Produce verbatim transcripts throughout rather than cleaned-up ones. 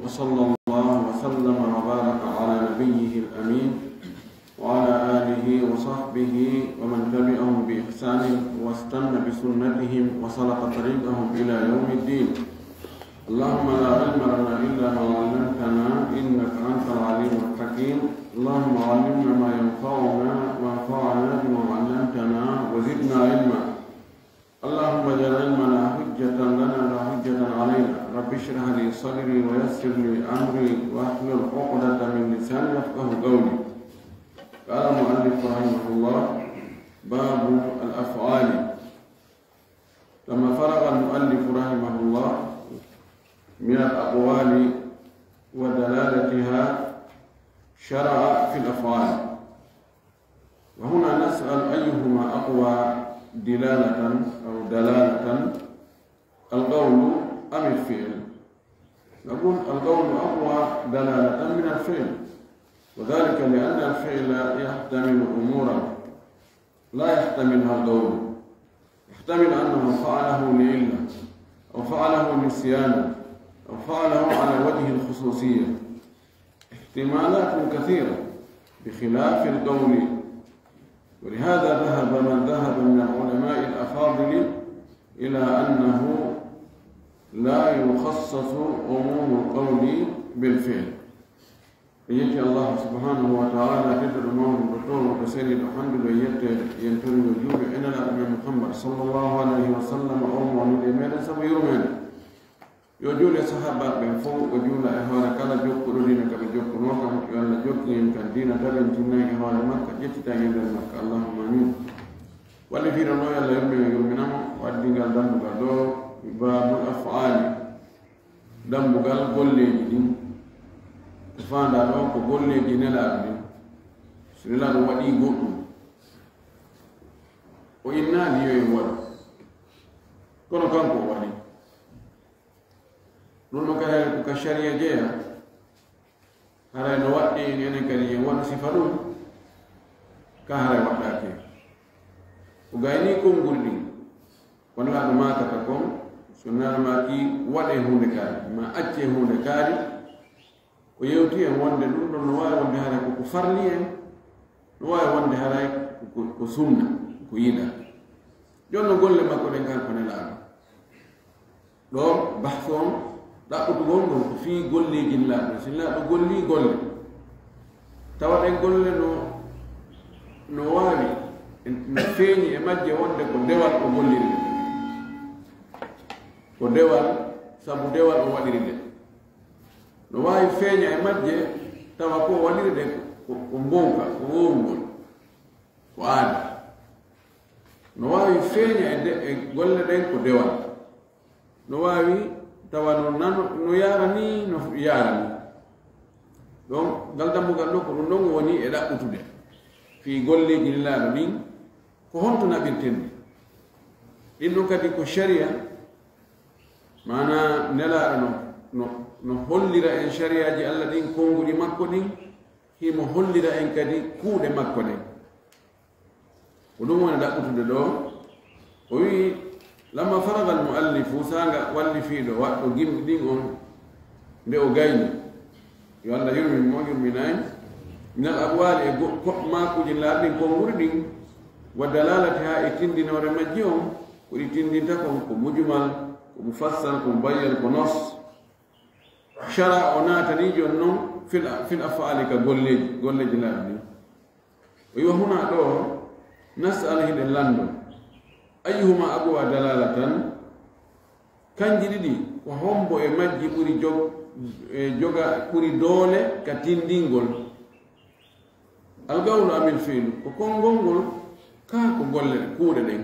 وصلى الله وسلم وبارك على نبيه الأمين وعلى آله وصحبه ومن تبعهم بإحسان واستن بسنتهم وسلك طريقهم إلى يوم الدين. اللهم لا علم لنا إلا ما علمتنا إنك أنت العليم الحكيم. اللهم علمنا ما ينفعنا وانفعنا بما علمتنا وزدنا علما. اللهم اجعل علمنا حجة لنا لا حجة علينا. رب اشرح لي صدري ويسر لي أمري واحلل عقدة من لساني يفقه قولي. قال المؤلف رحمه الله: باب الأفعال. لما فرغ المؤلف رحمه الله من الأقوال ودلالتها، شرع في الأفعال. وهنا نسأل: أيهما أقوى دلالة أو دلالة، القول أم الفعل؟ نقول: القول أقوى دلالة من الفعل، وذلك لأن الفعل يحتمل أمورا لا يحتملها القول. يحتمل أنه فعله لعلة، أو فعله نسيانا، أو فعله على وجه الخصوصية، احتمالات كثيرة، بخلاف القول. ولهذا ذهب من ذهب من العلماء الأفاضل إلى أنه لا يخصص عموم القول بالفعل. En yetti Allah subhanahu wa ta'ala, tedduɗo mawɗo, ɗo towɗo, ɗo seniiɗo, handuɗo e yetteede, yentoriiɗo juuɗe e Nelaaɗo men Muhammad sallallahu alayhi wa sallam, on mo woni e meɗen sabu yurmeende. Yo juule sahaabaaɓe ɓen fow, o juula e hoore kala jokkuɗo diina ka ɓe jokkunoo kan. Yo Allah jokkin en kan diina, tabitinay e hoore makka, ƴettitay e nder makka. Allahumma amin. Wallifiiɗo no, yo Allah yurmin, yurmina mo, o addi ngal dambugal ɗo, baabul af'aali, dambugal golleeji ɗin. Ko faandaa ɗo ko golleeji Nelaaɗo ɗin. So Nelaaɗo waɗii goɗɗum, o innaali yo en waɗu, kono kanko o waɗi. Ɗum ɗo kadi ko ka sharia jeyaa. Haray no waɗɗi en enen kadi en waɗu sifa ɗum, ka haray waɗɗaaki. O gayni konngol ɗin, ko Nelaaɗo maakata kon, so Nelaaɗo maaki waɗee huunde kaari, maa accee huunde kaari, o yewti en wonde ɗum ɗon no waawi wonde haray ko ko farli en, no waawi wonde haray ko, ko, ko sunna, ko yiɗaa. Jooni no golle makko ɗen kanko Nelaaɗo. Ɗo bahsu on, ɗaɓɓutugol ngol ko fii golleeji Nelaaɗo. Si Nelaaɗo gollii golle, tawa ɗen golle no, no waawi, no feeñi e majje wonde ko dewal o golliri ɗe. Ko dewal, sabu dewal o waɗiri ɗe. No waawi feeña e majje, tawa ko o waɗiri ɗe ko, ko mbowka, ko wowrugol, ko aada. No waawi feeña e de-, e golle ɗen ko dewal. No waawi tawa no nano, no yaara ni, no yaara ni. Ɗon, ngal dambugal ɗo, ko ɗum ɗon woni e ɗaɓɓutude fii golleeji Nelaaɗo ɗin, ko honto naɓirten ɗi. Ɗin ɗon kadi ko sharia, maanaa Nelaaɗo no, no, no hollira en shariaaji Allah ɗin, konnguɗi makko ɗin, himo hollira en kadi kuuɗe makko ɗen. Ko ɗum woni ɗaɓɓutude ɗo. O wi'i: "Lamma faraga al-mu'allifu", saanga wallifiiɗo waɗɗo gimɗi ɗin on, nde o gayni, yo Allah yurmin mo, yurmina en, "min al-aqwali", e go-, ko-, maakuuji laaɓi ɗin, konnguɗi ɗin, "wa dalalatiha", e tindinoore majji on, ko ɗi tindinta kon, ko mujmal, ko mufassal, ko mubayyan, ko nos. Shara, o naatani jooni non fil, fil af'ali, ka golleeji, golleeji laaɓi ɗin. O wi'i: "Wa huna", ɗo, "nas'al", hiɗen lanndo, "ayyuhuma aqwa dalalatan", kanji ɗiɗi, ko hombo e majji ɓuri jog-, e joga, ɓuri doole ka tindingol? "Al-qawlu amil fi'lu", ko konngol ngol, kaa ko golle, kuuɗe ɗen?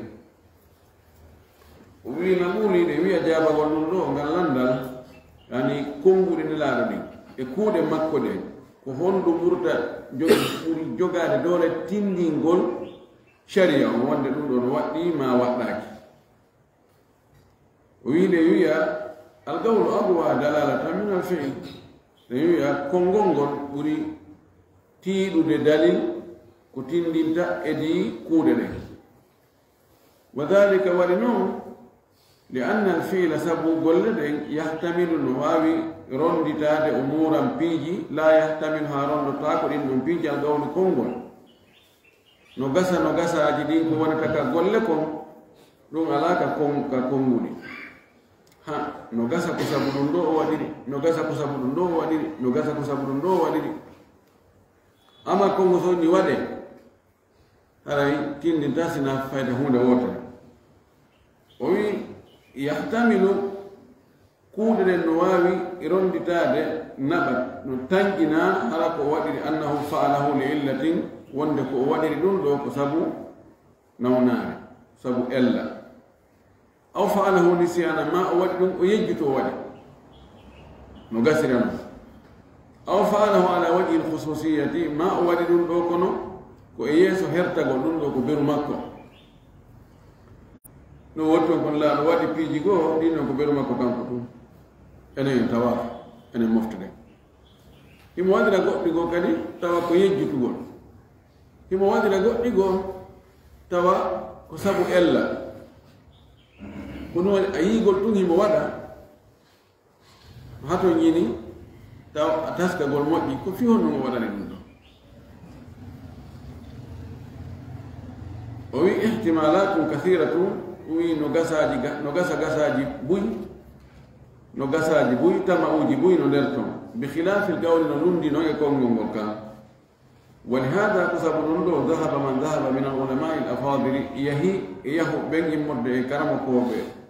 O wi'i: "Na ɓuri, ɗe wi'a jaabagol ɗum ɗo, ngal lanndal, yani konnguɗi Nelaaɗo ɗin e kuuɗe makko ɗen, ko honɗum ɓurta jog-, ɓuri jogaade doole tindingol shari'a on, wonde ɗum ɗo no waɗɗii maa waɗɗaaki?" O wi'i, ɗe wi'a: "Al-qawlu aqwa dalalatan min al-fi'l." Ɗe wi'a konngol ngol ɓuri tiiɗude dalil ko tindinta e ɗi kuuɗe ɗen. "Wa dhalika", waɗi non, لأن الفعل sabu golle ɗen يحتمل no waawi ronnditaade أمورا piiji لا يحتملها ronndotaako ɗin ɗon piiji القول konngol. No gasa no gasaaji ɗin ko wonata ka golle kon ɗum alaa ka kon ka konnguɗi. Ha no gasa ko sabu ɗum ɗo o waɗiri no gasa ko sabu ɗum ɗo o waɗiri no gasa ko sabu ɗum ɗo o waɗiri. Amma konngu so ni waɗe haray tindinta sina fayda huunde wootere. O wi yahtamilu kuuɗe ɗen no waawi ronnditaade naɓa no tanƴina hara ko o waɗiri annahu fa'alahu li illatin wonde ko o waɗiri ɗum ɗo ko sabu nawnaare sabu ella. Aw fa'alahu nisyana ma o waɗi ɗum o yejjuto o waɗi no gasira non. Aw fa'alahu ala wajhi lkhususiyati ma o waɗi ɗum ɗo kono ko e yeeso hertagol ɗum ɗo ko beru makko. No woni toon kon laaɗo waɗi piiji goo ɗin ɗon ko beru makko kanko tun. Enen en tawaaka enen moftude. Himo waɗira goɗɗi goo kadi tawa ko yejjutugol. Himo waɗira goɗɗi goo tawa ko sabu ella. Ko noon a yiigol tun himo waɗa. Hato ñini taw a taskagol moƴƴi ko fi honno mo waɗani ɗum ɗo. O wi ihtimalatun kathiratun wi no gasaaji no gasa gasaaji buy. No gasaaji buy tama'uji buy no nder ton bi khilafil qawli no lundi non e konngol ngol kan. Wali hada ko sabu ɗum ɗo dahaba man dahaba min al ulamai al afadili yahi e yahu ɓen immorde e karamokooɓe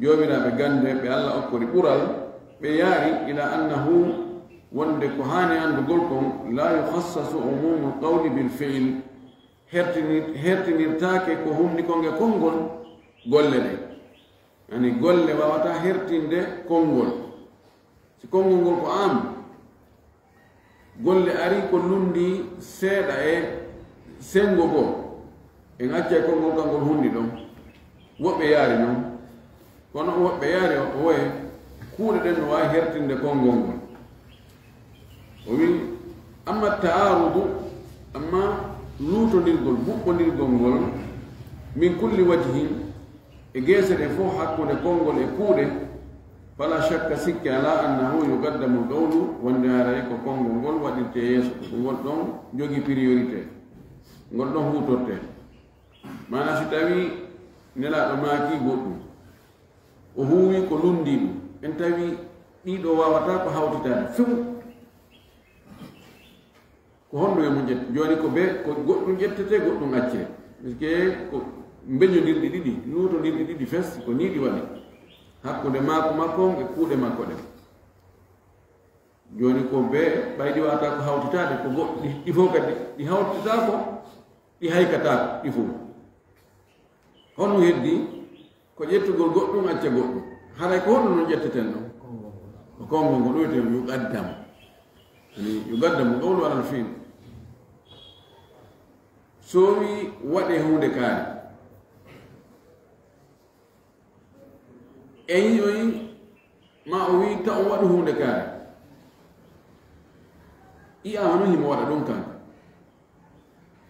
joomiraaɓe gannde ɓe Allah okkori ɓural ɓe yaari ila annahu wonde ko haani anndugol kon la yukhassasu umumu lqawli bilfiil. Hertinirtaake ko hunndi kon e konngol golle ɗe. Ani golle waawata hertinde konngol si konngol ngol ko am. Golle ari ko lundi seeɗa e senngo goo en accay konngol kangol hunndi ɗon. Woɓɓe yaari noon kono woɓɓe yaari o woye kuuɗe ɗen no waawi hertinde konngol ngol. O wi amma taarudu amma luutondirgol buɓɓondirgol ngol min kulli wajhin e geese ɗe fof hakkunde konngol e kuuɗe. Fala shakka sikke alaa annahu yugaddamu lqawlu wonde haray ko konngol ngol waɗirte yeeso ko ngol ɗon jogi priorité. Ngol ɗon huutorte. Maana si tawi nelaaɗo maaki goɗɗum o huuwi ko lundi ɗum en tawi ɗiɗo waawata ko hawtitaade few. Ko honɗum e mum ƴetta jooni ko be ko goɗɗum ƴettete goɗɗum accee. Parce que ko mbeñondirɗi ɗiɗi luutondirɗi ɗiɗi fes ko nii ɗi waɗi hakkunde maako makko on e kuuɗe makko ɗen. Jooni ko be ɓay ɗi waata ko hawtitaade ko goɗɗi ɗi fof kadi ɗi hawtitaako. Ɗi haykataako ɗi fof. Honɗum heddi ko ƴettugol goɗɗum acca goɗɗum. Haray ko honɗum non ƴetteten ɗon? Ko konngol ngol ɗoyten yuqaddam. Ani yuqaddamu qawlu alal fiil. So wi waɗe huunde kaari en yi'oyi ma o wi ta o waɗu huunde kaari. Yi'aama non himo waɗa ɗum kan.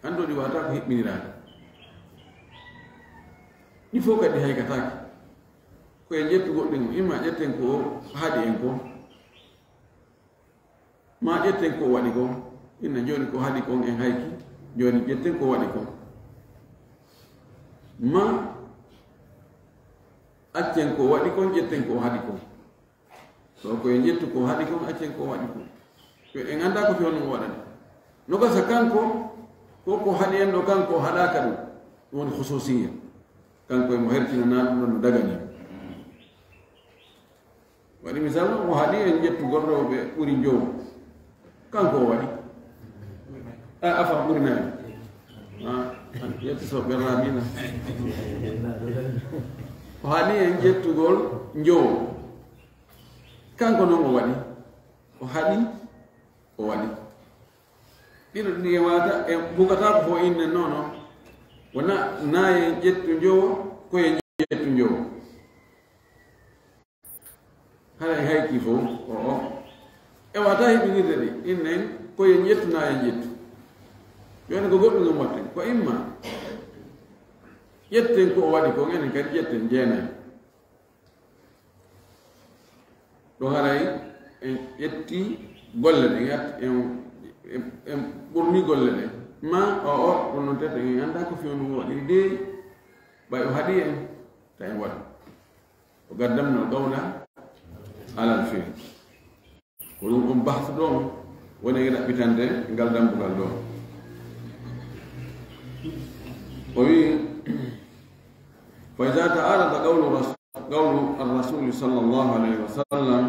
Anndo ɗi waata ko hiɓɓiniraade. Ɗi fof kadi haykataake. Ko e ƴettugol ɗin imma ƴetten ko haɗi en ko ma ƴetten ko waɗi kon. Inna jooni ko haɗi kon en hayki. Jooni ƴetten ko waɗi kon ma accen ko waɗi kon ƴetten ko haɗi kon. So ko en ƴettu ko haɗi kon accen ko waɗi kon. Ko en annda ko fewno mo waɗani. No gasa kanko ko ko haɗi en ɗo kanko haɗaka ɗum. Ɗum woni khususiya. Kanko e mo hertinana ɗum ɗon no dagani. Waɗi misal o haɗi en ƴettugol rewɓe ɓuri njowo. Kanko o waɗi a afa ɓuri nayi. Ƴetti so ɓerramina. O haɗi en ƴettugol njowo. Kanko noon o waɗi. O haɗi o waɗi. Ɗiɗo ɗi e wata e bugata ko fof inne nono. Wona naye ƴettu njowo koye ƴettu njowo. Hara e hayki fof o o e wata heɓinirde ɗi innen koye ƴettu naye ƴettu. Joni ko goɗɗum ɗum watten ko imma. Ƴetten ko o waɗi kon enen kadi ƴetten jeenayi. Ɗo haray en ƴetti golle ɗen, en, en, en ɓurni golle ɗen. Ma o, o, ɗum noon tete en annda ko fewndo waɗiri dey, ɓay o haɗi en, ta en waɗu. O gaddamno qawla alal fi'l. Ko ɗum on bahsu ɗon woni e ɗaɓɓitande ngal dambugal ɗo. O wi, فإذا تعارض قول رس-، قول الرسول صلى الله عليه وسلم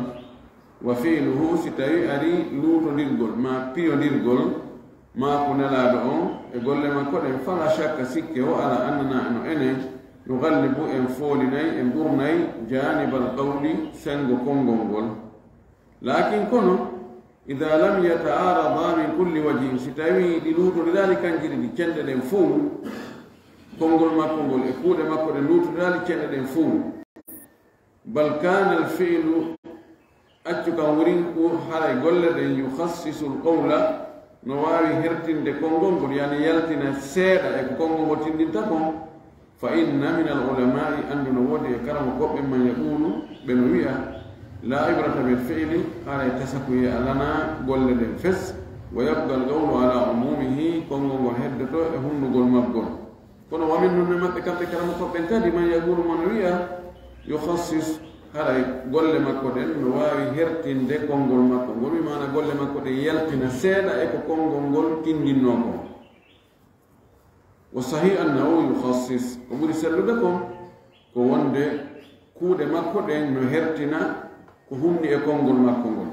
وفعله, si tawi ari luutondirgol ma piyondirgol ma ko Nelaaɗo on e golle makko ɗen, فلا شك, sikke o alaa, أننا, no enen, نغلب, en foolinay, en ɓurnay, جانب القول, senngo konngol ngol. لكن, kono, إذا لم يتعارضا من كل وجه, si tawi ɗi luutondiraali kanji ɗiɗi, cenɗe ɗen fow, konngol makko ngol e kuuɗe makko ɗen luutondiraali cenɗe ɗen fow, بل كان الفعل, accu kam wurin ko haray golle ɗen, يخصص القول, no waawi hertinde konngol ngol, yani yaltina seeɗa e ko konngol ngol tinndinta kon, فإن من العلماء, anndu no woodi e karamokooɓe, من يقول, ɓe no wi'a, لا عبرة بالفعل, haray tasakuye alanaa golle ɗen fes, ويبقى القول على عمومه, konngol ngol heddoto e hunnugol maggol. Kono ومنهم, e maɓɓe kamɓe karamokooɓe ɓen kadi, من يقول, mo no wi'a, يخصص, haray golle makko ɗen no waawi hertinde konngol makko ngol, wi maana golle makko ɗen yaltina seeɗa e ko konngol ngol tinndinno kon. والصحيح أنه يخصص, ko ɓuri sellude kon, ko wonde kuuɗe makko ɗen no hertina ko hunni e konngol makko ngol.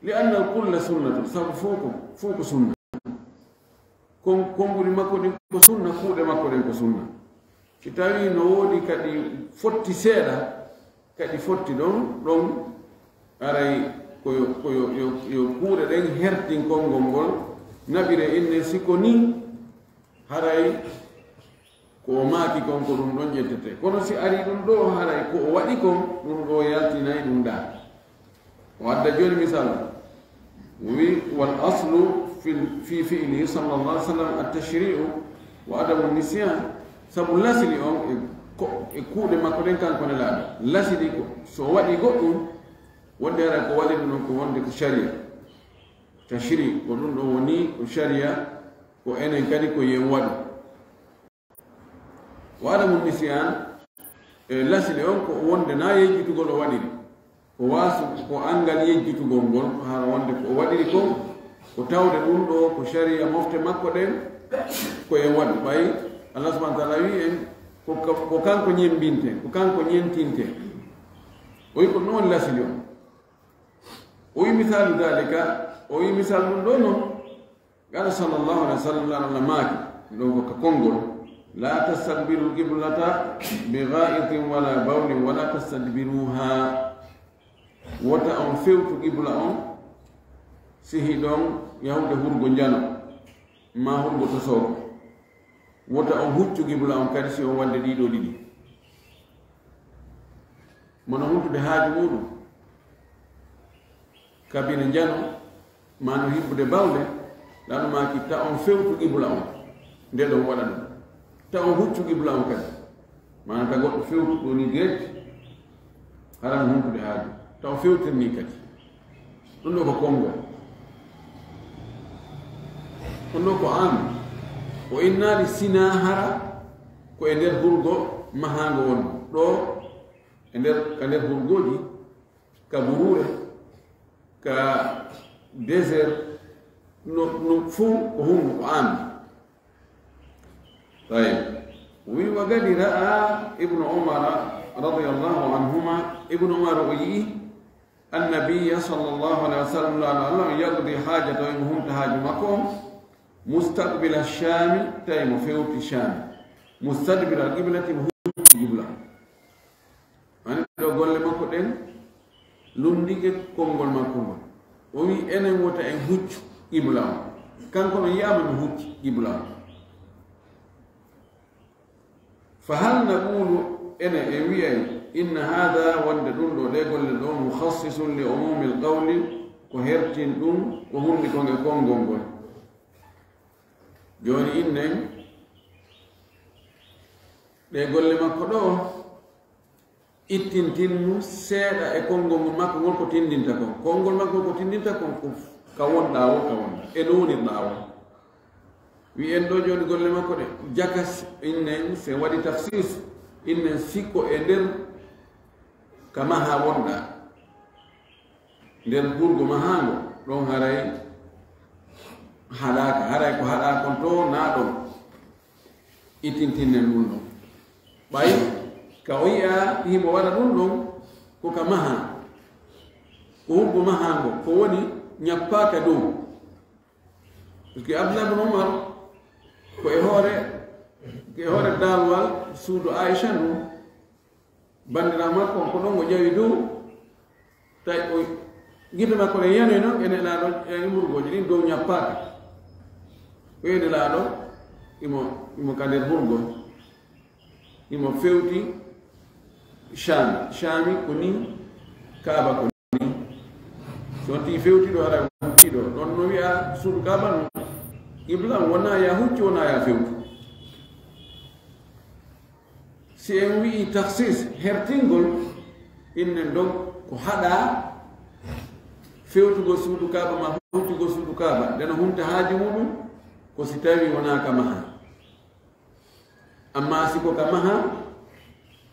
لأن الكل سنة, sabu fow ko, fow ko sunna. Kon, konnguli makko ɗin ko sunna, kuuɗe makko ɗen ko sunna. Si tawi no woodi kadi fotti seeɗa, kadi fotti ɗon, ɗon aray ko yo, ko yo, yo, yo kuuɗe ɗen hertin konngol ngol, naɓire inne, si ko ni, haray ko o maaki kon ko ɗum ɗon ƴettete. Kono si ari ɗum ɗo, haray ko o waɗi kon, ɗum ɗo yaltinay ɗum ɗa. O adda jooni misal. O wi, والأصل في, في فعله صلى الله عليه وسلم التشريع وعدم النسيان. Sabu lasili on e ko, e kuuɗe makko ɗen kanko Nelaaɗo. Lasili ko, so o waɗi goɗɗum, wonde haray ko waɗi ɗum ɗon ko wonde ko sharia. Tashri, ko ɗum ɗon woni ko sharia, ko enen kadi ko yen waɗu. Wa adamu nisyan, e lasli on ko wonde na yejjitugol o waɗiri. Ko waasu, ko anngal yejjitugol ngol, ko hara wonde ko o waɗiri kon, ko tawde ɗum ɗo, ko sharia mofte makko ɗen, ko en waɗu. Ɓay Allah subhanahu wa ta'ala wi en, ko, ko, ko kanko ñembinte, ko kanko ñentinte. O wi ko noon lasli on. O wi misalu dalika, o wi misal ɗum ɗo noon. Qala sallallahu alaihi wasallam, Laara Allah maaki, ɗo ko ka konngol, "La tastaqbilu al-qiblata bi gha'itin wala bawlin wala tastadbiruha." Wota on fewtu qibla on, si hiɗon yahude hurgo njano, ma hurgo tosoogo. Wota on huccu qibla on kadi si on wadde ɗiɗo ɗiɗi. Mono huntude haaju muɗum. Kabine njano, ma no hibbude bawle, Laara maaki ta on fewtu qibla on, nde ɗon waɗa ɗum. Ta on huccu qibla on kadi. Maana ta goɗɗo fewtu ɗo ni direct, haram huntude haaju. Ta on fewtir ni kadi. Ɗum ɗo ko konngol. Ɗum ɗo ko am. O innaali sina hara ko e nder hurgo mahaango won. Ɗo e nder, ka nder hurgooji, ka buruure, ka désert, no, no fof ko hunde ko an. Tayyib. Wi wa gadi ra'a Ibnu Umara radiyallahu anhuma, Ibnu Umar o yi'i Annabiya sallallahu alaihi wasallam, Laara Allah yaqdi haajatahu, imo humta haaju makko on, mustaqbila Shami, tawi mo fewti Shami, mustadbira al-qiblati, mo hucci qibla. Ani ɗo golle makko ɗen lunndike konngol makko ngol. O wi enen wota en huccu qibla on. Kanko no yi'ama no hucci qibla on. Fa hal naqulu, ene e wi'ay, inna hada, wonde ɗum ɗo, ɗe golle ɗo, mukhassisun li umumil qawli, ko hertin ɗum, ko hunni kon e konngol ngol. Jooni innen, ɗe golle makko ɗo, Ittintinnu seeɗa e konngol ngol makko ngol ko tinndinta kon. Konngol makko ngol ko tinndinta kon ko ka wonɗaa woo, ka wonɗaa. E no wonirɗaa woo. Wi'en ɗoo jooni golle makko ɗe jakas, innen si en waɗi takhsis, innen si ko e nder ka mahaa wonɗaa. Nder burgo mahaango, ɗon haray haɗaaka, haray ko haɗaa kon to naa ɗon. Ittintinnen ɗum ɗon. Ɓay ka o yi'a himo waɗa ɗum ɗon, ko ka mahaa, ko hurgo mahaango, ko woni ñappaaka dow. Parce que Abdullah bin Umar, ko e hoore, ko e hoore daalwal suudu Aisha ndu, banndiraawo makko on ko ɗon o ƴawi dow, tawi o gite makko ɗen yanoyno e Nelaaɗo, e mburgooji ɗin dow ñappaaka. O wi'i Nelaaɗo, imo, imo ka nder mburgo, imo fewti Shaami. Shaami ko nii, Kaaba ko nii. So on tigi fewti ɗo, haray hucci ɗo. Ɗon no wi'a suudu Kaaba no, qibla wonaa ya hucci, wonaa ya fewtu. Si en wi'i takhsis, hertingol, innen ɗon ko haɗaa fewtugol suudu Kaaba maa huccugol suudu Kaaba, nde no hunta haaju muɗum, ko si tawii wonaa ka mahaa. Ammaa si ko ka mahaa,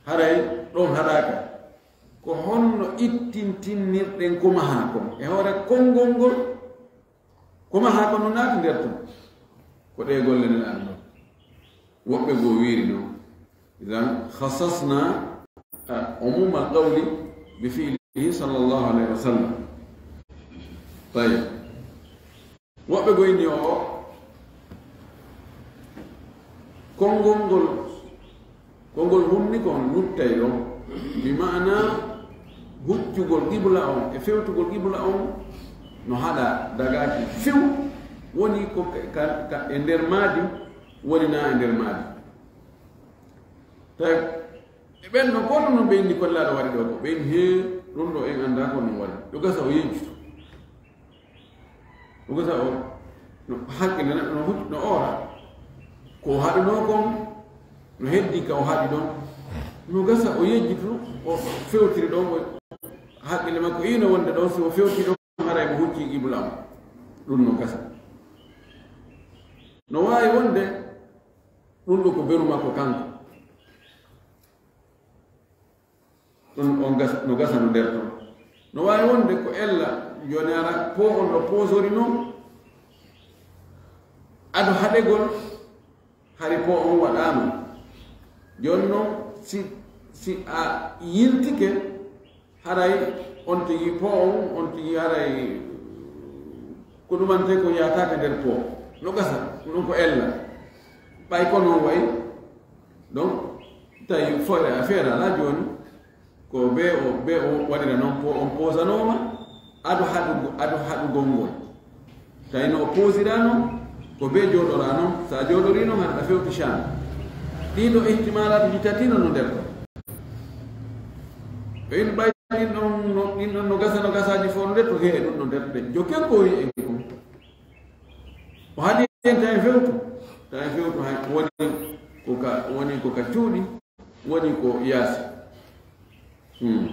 haray ɗon haɗaaka. Ko honno ittintinnirɗen ko mahaa kon? E hoore konngol ngol, ko mahaa kon no naati nder ton. Ko ɗee golle Nelaaɗo ɗon. Woɓɓe goo wi'iri non. Idan, khassasna, a, umuma al-qawli bi fi'lihi sallallahu alayhi wa sallam. Tayyib. Woɓɓe goo inni o, konngol ngol, konngol hunni kon luttay ɗon. Bi ma'ana huccugol qibla on e fewtugol qibla on no haɗaa, dagaaki few, woni ko ka, ka, ka e nder maadi, woni naa e nder maadi. Tawi e ɓen ɗon, ko ɗum non ɓe inni ko Nelaaɗo waɗi ɗoo ko, ɓe inni, hee, ɗum ɗoo en anndaa ko ɗum waɗi. Yo gasa o yejjitu. Yo gasa o, no haqqille neɗɗo no huc-, no oora. Ko o haɗunoo kon, no heddii ka o haɗi ɗon. No gasa o yejjitu, o fewtiri ɗon, o haqqille makko iino wonde ɗon, si o fewti ɗon, haray mo hucci qibla on. Ɗum no gasa. No waawi wonde, ɗum ɗo ko beru makko kanko. Ɗum on gas-, no gasa no nder ton. No waawi wonde ko ella, jooni ara po on no poosori non, ado haɗegol, hari po on waɗaama. Jooni non, si, si a yiltike, haray on tigi po on, on tigi haray ko ɗumante ko yaataaka nder po. No gasa, ɗum ko ella. Ɓay ko non wayi, donc, tawi foyre a feera la jooni, ko be o, be o waɗira non po, on poosanooma, ado haɗugo, ado haɗugol ngol. Tawi no o poosira non, ko be jooɗora non, sa jooɗori non, haɗa fewti Shaam. Ɗiɗo ihtimaalaat ɗi tati no, no nder ɗo. Ɓe in ɓay ɗin ɗon no, ɗin ɗon no gasa, no gasaaji fof nder to, he e ɗum no nder ɗe. Jokken ko wi en kon. O haɗi en tawi fewtu, tawi fewtu hay woni ko ka, woni ko ka cuuɗi, woni ko yaasi. Hmm.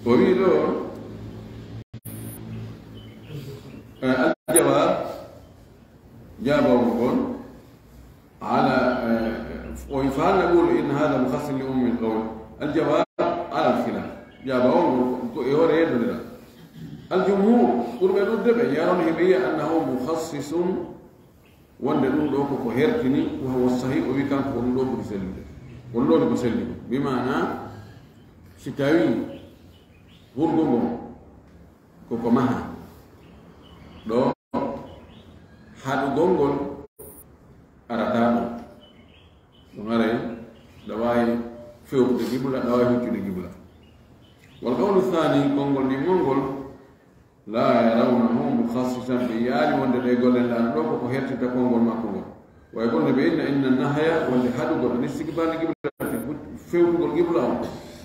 O wi ɗo, eh, aljawab, jaabawol ngol, ala, eh, o wi, fahal naqulu inna hadha mukhassis li umumi alqawl? Aljawab ala alkhilaf. Jaabawol ngol ko e hoore yeddondiral. Aljumhur, ɓurɓe ɗuuɗude ɓe, yarawna, hiɓe yiya annahu mukhassisun, wonde ɗum ɗo koko hertini, wa huwa sahih, o wi kanko ko ɗum ɗo ɓuri sellude. Ko ɗum ɗo woni ko selli. Bi maana, si tawi hurgo ngo ko ko maha, ɗo haɗugol ngol arata ɗo. Ɗum haray, ɗa waawi fewtude qibla, ɗa waawi huccude qibla. Wal qawlu thani, konngol ɗimmol ngol, la yarawnahu mukhassisan, ɓe yiyaali wonde ɗe golle nɗan ɗo koko hertinta konngol makko ngol. Way gonno ɓe inna, inna nahya, wonde haɗugol, an istiqbali qiblati, fewtugol qibla on,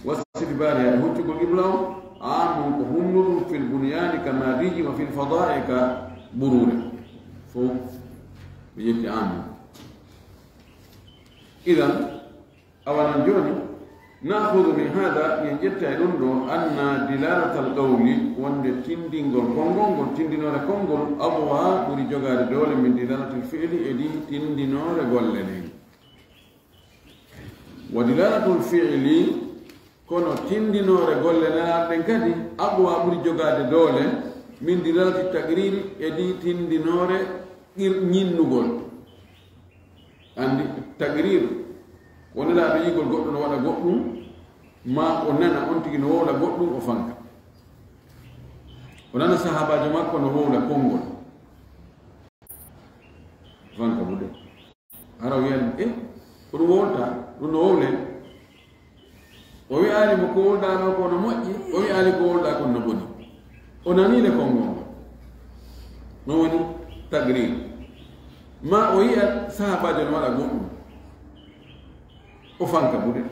wa istidbariha, e huccugol qibla on, amun, ko hunnuɗum, fil bunyani ka maadiji, wa fil fada'i, ka buruure. Fof ɓe ƴetti amun. Idan, awa non jooni, نأخذ من هذا, en ƴetta e ɗum ɗo, أن دلالة القول, wonde tindingol konngol ngol, tindinoore konngol, أقوى, ɓuri jogaade doole, من دلالة الفعل, e ɗi tindinoore golle ɗen. ودلالة الفعل, kono tindinoore golle Nelaaɗo ɗen kadi, أقوى, ɓuri jogaade doole, من دلالة التقرير, e ɗi tindinoore qir-, ñinnugol. Anndi, taqrir, ko Nelaaɗo yi'ugol goɗɗo no waɗa goɗɗum, maa o nana on tigi no wowla goɗɗum, o fanka. O nana sahaabaajo makko no wowla konngol. O fanka buɗe. Hara o wiyani, eh, ko ɗum wowlata, ɗum no wowle. O wi'aali mo ko wowlɗaa ɗoo ko no moƴƴi, o wi'aali ko wowlɗaa kon no boni. O nanii le konngol ngol. Ɗum woni taqrir. Maa o yi'a sahaabaajo no waɗa goɗɗum. O fanka buɗe.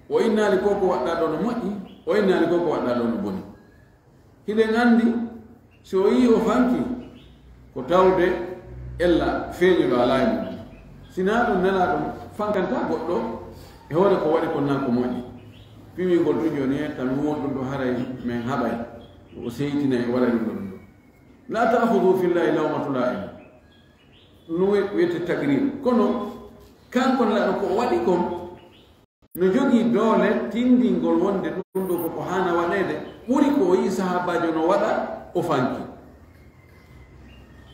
O innaali ko ko waɗɗaa ɗoo no moƴƴi, o innaali ko ko waɗɗaa ɗoo no boni. Hiɗen anndi, si o yi'i o fanki, ko tawde ella feeñuɗo alaa e mum. Sinaa ɗum, Nelaaɗo fankantaa goɗɗo e hoore ko waɗi kon naa ko moƴƴi. Pimingol tun jooni, e tan won ɗum ɗo haray men haɓay, o seytinay, o waɗay ɗum ɗo, ɗum ɗo. لا تأخذه في الله لومة لائم. Ɗum wi-, wiyete taqrir. Kono kanko Nelaaɗo ko o waɗi kon, no jogii doole tindingol wonde ɗum ɗo ko ko haana waɗeede, ɓuri ko o yi'i sahaabaajo no waɗa, o fanki.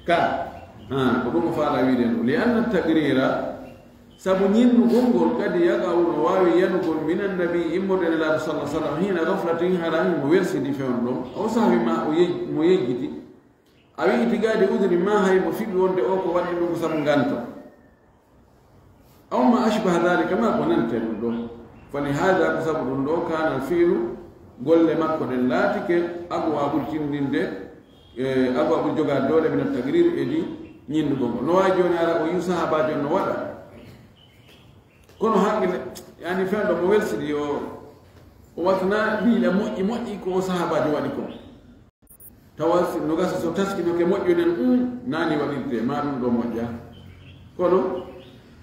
Ka, ha, ko ɗum o faala wiide ɗum. لأن التقرير, sabu ñinnugol ngol, قد يقع, no waawi yanugol, من النبي, immorde Nelaaɗo صلى الله عليه وسلم, حين غفلة, hara himo welsidi fewndo ɗon, أو سهو, ma o yej-, mo yejjiti, أو اعتقاد عذر, ma hay mo fiɓi wonde o ko waɗi ɗum ko sabu nganto. أو ما أشبه ذلك, ma ko nante ɗum ɗo. فلهذا, ko sabu ɗum ɗo, كان الفعل, golle makko ɗen laatike, أقوى, ɓuri tindinde, e, أقوى, ɓuri jogaade doole, من التقرير, e ɗi ñinnugol ngol. No waawi jooni hara o yi'u sahaabaajo on no waɗa. Kono haqqille, yani fewndo mo welsidi o, o watana miila moƴƴi moƴƴi ko o sahaabaajo waɗi kon. Tawa si no gasa so taskinoke moƴƴude, um, naani waɗirte, ma ɗum ɗo moƴƴa. Kono,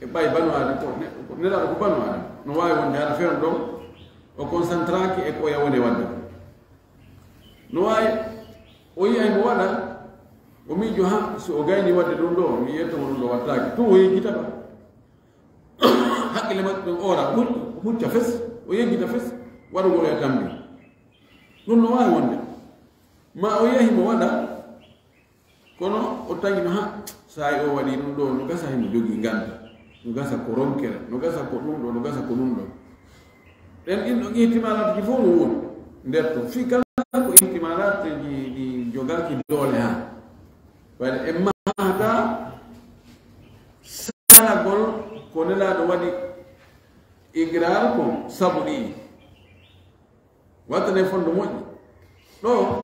e ɓay banu Aadama, ko ne-, ko Nelaaɗo ko banu Aadama. No waawi wonde hara fewndo ɗon, o concentraki e ko o yawone waɗde. No waawi, o yi'ay mo waɗa, o miijo, ha, so o gayni waɗde ɗum ɗo, mi yetto mo ɗum ɗo wattaaki. Tun o yejjita ba. Haqqille makko ɗum oora, hu-, hucca fes, o yejjita fes, waɗugol e tambi. Ɗum no waawi wonde. Ma o yahi mo waɗa, kono o tawi no ha, saa'i o waɗi ɗum ɗo, no gasa himo jogii nganta, no gasa ko ronkere, no gasa ko ɗum ɗo, no gasa ko ɗum ɗo. Ɗen ɗin ɗon ihtimaalaatuji fof no woodi nder ton. Fii kala ko ihtimaalaatuji ɗi jogaaki doole ha. Waɗi en mahata salagol ko Nelaaɗo waɗi iqraar ko sabu ɗi. Wattane fondo moƴƴi. Ɗo,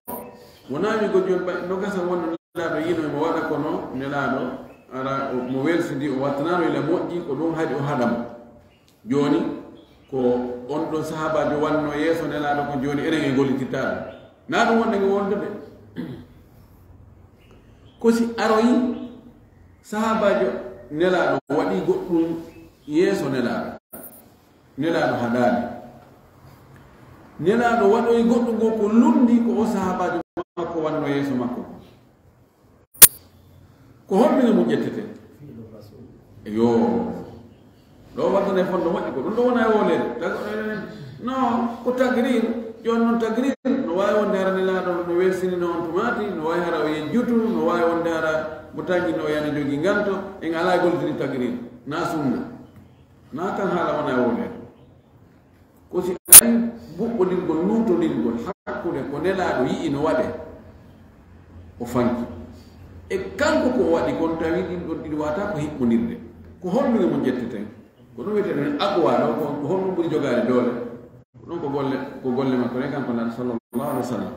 wonaa wi'ugol jooni ɓay no gasa wonno Nelaaɗo yiino mo waɗa kono Nelaaɗo ara o, mo welsidi o wattanaano ila moƴƴi ko ɗum haɗi o haɗa mo. Jooni, ko on ɗon sahaabaajo wanno yeeso Nelaaɗo ko jooni enen en gollitirta ɗum. Naa ɗum wonde nge wondude. Ko si aroyi sahaabaajo Nelaaɗo waɗi goɗɗum yeeso Nelaaɗo. Nelaaɗo haɗaani. Nelaaɗo waɗoyi goɗɗum ngo ko lundi ko o sahaabaajo makko wanno yeeso makko. Ko honɗum e mum ƴettete? Yo. Ɗo waddane fondo moƴƴi ko ɗum ɗo wona e wolere. Tago enen. No, ko tagrir. Jooni noon tagrir. No waawi wonde hara Nelaaɗo no welsinino on tumaati. No waawi hara o yejjutu. No waawi wonde hara mo tangi no yana jogi nganto. En alaa e goltiri tagrir. Na sunna. Na tan haala wona e wolere. Ko si ari buɓɓodirgol, luutodirgol hakkunde ko Nelaaɗo yi'i no waɗe, o fanki. E kanko ko o waɗi kon, tawi ɗin ɗon ɗiɗi wata ko hiɓɓondirde. Ko honɗum e mum ƴetteten? Ko ɗum wiyeten aqwa ɗo, ko, ko honɗum ɓuri jogaade doole? Ko ɗum ko golle, ko golle makko ɗen kanko Nelaaɗo sallallahu alaihi wa sallam.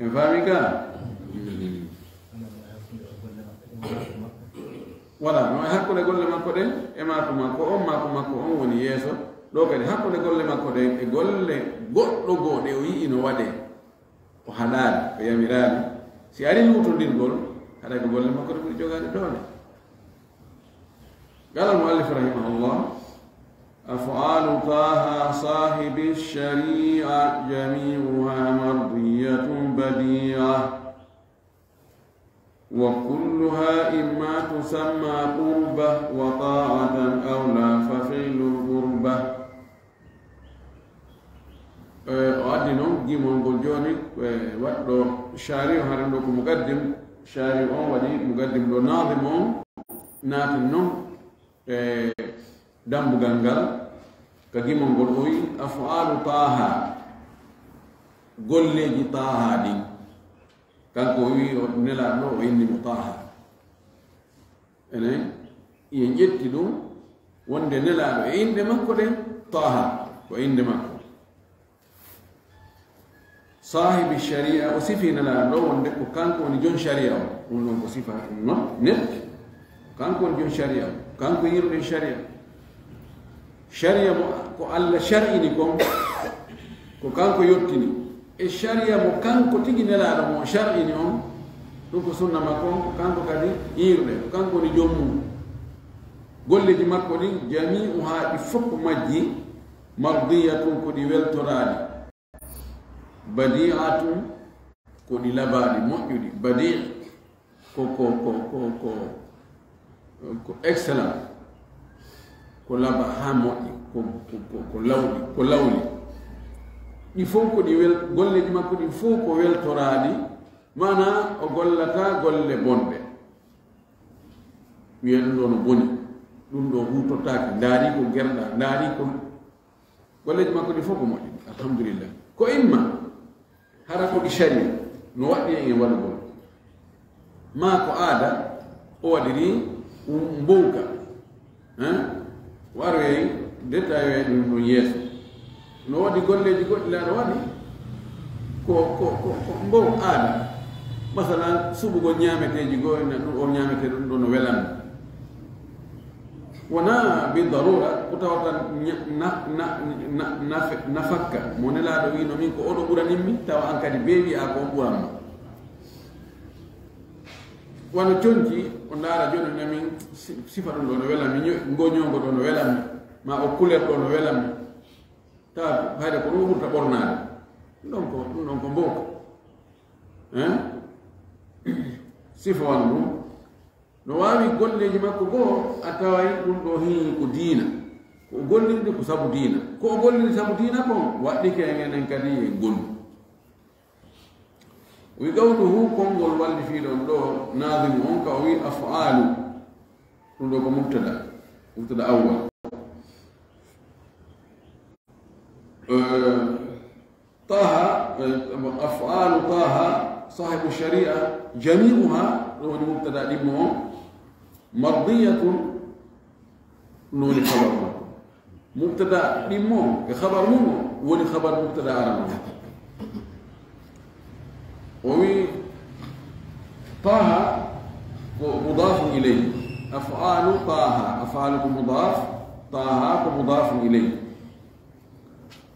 En faami ka? Wala, no e hakkunde golle makko ɗen e maaku makko on, maaku makko on woni yeeso. Ɗo kadi hakkunde golle makko ɗen e golle goɗɗo goo ɗe o yi'i no waɗee, o haɗaali, o yamiraali. Si ari luutondirgol, haɗay ko golle makko ɗe ɓuri jogaade doole. Qala al-muallif rahimahullah, أفعال طه صاحب الشريعة جميعها مرضية بديعة، وكلها إما تسمى قربة وطاعة أو لا ففعل القربة. Eh, o addi noon gimol ngol jooni, eh, waɗɗo Shari o, haren ɗo ko Mugaddim. Shari on waɗi Mugaddim ɗo, Naazim on naati noon e dambugal ngal, ka gimol ngol o wi'i, "Af'aalu Taaha, golleeji Taaha ɗin." Kanko o wi'i o Nelaaɗo o inni mo Taaha. Enen, en ƴetti ɗum wonde Nelaaɗo e inɗe makko ɗen, Taaha ko inɗe makko. Saahibi shari'a, o sifi Nelaaɗo ɗo wonde ko kanko woni jon shari'a o. Ɗum ɗon ko sifa ɗum noon net. Kanko woni jon shari'a o. Kanko yiruɗen shari'a. Shari'a mo ko Allah shar'ini kon, ko kanko yottini. E shari'a mo kanko tigi Nelaaɗo mo shar'ini on, ɗum ko sunna makko on, ko kanko kadi yiruɗen, ko kanko woni joom mum. Golleeji makko ɗin, jami'uha, ɗi fof majji, mardiyatun, ko ɗi weltoraaɗi. Badi'atun, ko ɗi labaaɗi, moƴƴuɗi. Badi' ko, ko, ko, ko, ko, ko excellent, ko laba haa moƴƴi, ko, ko, ko, ko lawɗi, ko lawli. Ɗi fof ko ɗi wel-, golleeji makko ɗin fof ko weltoraaɗi, maanaa o gollataa golle bonɗe. Wiya ɗum ɗo no boni, ɗum ɗo huutotaake, ndaari ko gerɗa, ndaari ko Golleeji makko ɗi fof ko moƴƴi, alhamdulillah. Ko imma, hara ko ɗi shari, no waɗɗi en e waɗugol. Maa ko aada, o waɗiri um, mbowka. Hein? O aroyay, détail ɗum ɗon yeeso. No waɗi golleeji goɗɗi laaɗo waɗi, ko, ko, ko, ko mbow aada. Masalan, suɓugol ñaameteeji goo, ina ɗum o ñaametee ɗum ɗo no welanmi. Wonaa bi darura, ko tawata ña-, na-, na-, na-, nafe-, nafakka. Mo Nelaaɗo wiino min ko oɗo ɓuraninmi, tawa an kadi bee wi'a ko on ɓuranma. Wano conci, o ndaara jooni na min si-, sifa ɗum ɗo no welanmi, ño-, ngo ñoongo ɗo no welanmi, ma o couleur ɗo no welanmi. Tawa fayda ko ɗum ɓurta ɓornaade. Ɗum ɗon ko, ɗum ɗon ko mbowka. Hein? Sifa wano ɗum. No waawi golleeji makko goo, a taway ɗum ɗo hii ko diina. Ko o gollirde ko sabu diina. Ko o golliri sabu diina kon, waɗɗike en enen kadi e ngol. O wi qawluhu, konngol wallifiiɗo on ɗo, naazimu on ka o wi af'aalu. Ɗum ɗo ko mubtada. Mubtada awwal. Eh, Taaha, eh, af'aalu Taaha, saahibu shari'a, jami'uha, ɗum woni mubtada ɗimmo on, mardiyatun, ɗum woni khabar makko. Mubtada ɗimmo on, e khabar mum on, woni khabar mubtada arano on. O wi, Taaha ko mudaafun ilayhi. Af'aalu Taaha, af'aalu ko mudaaf, Taaha ko mudaafun ilayhi.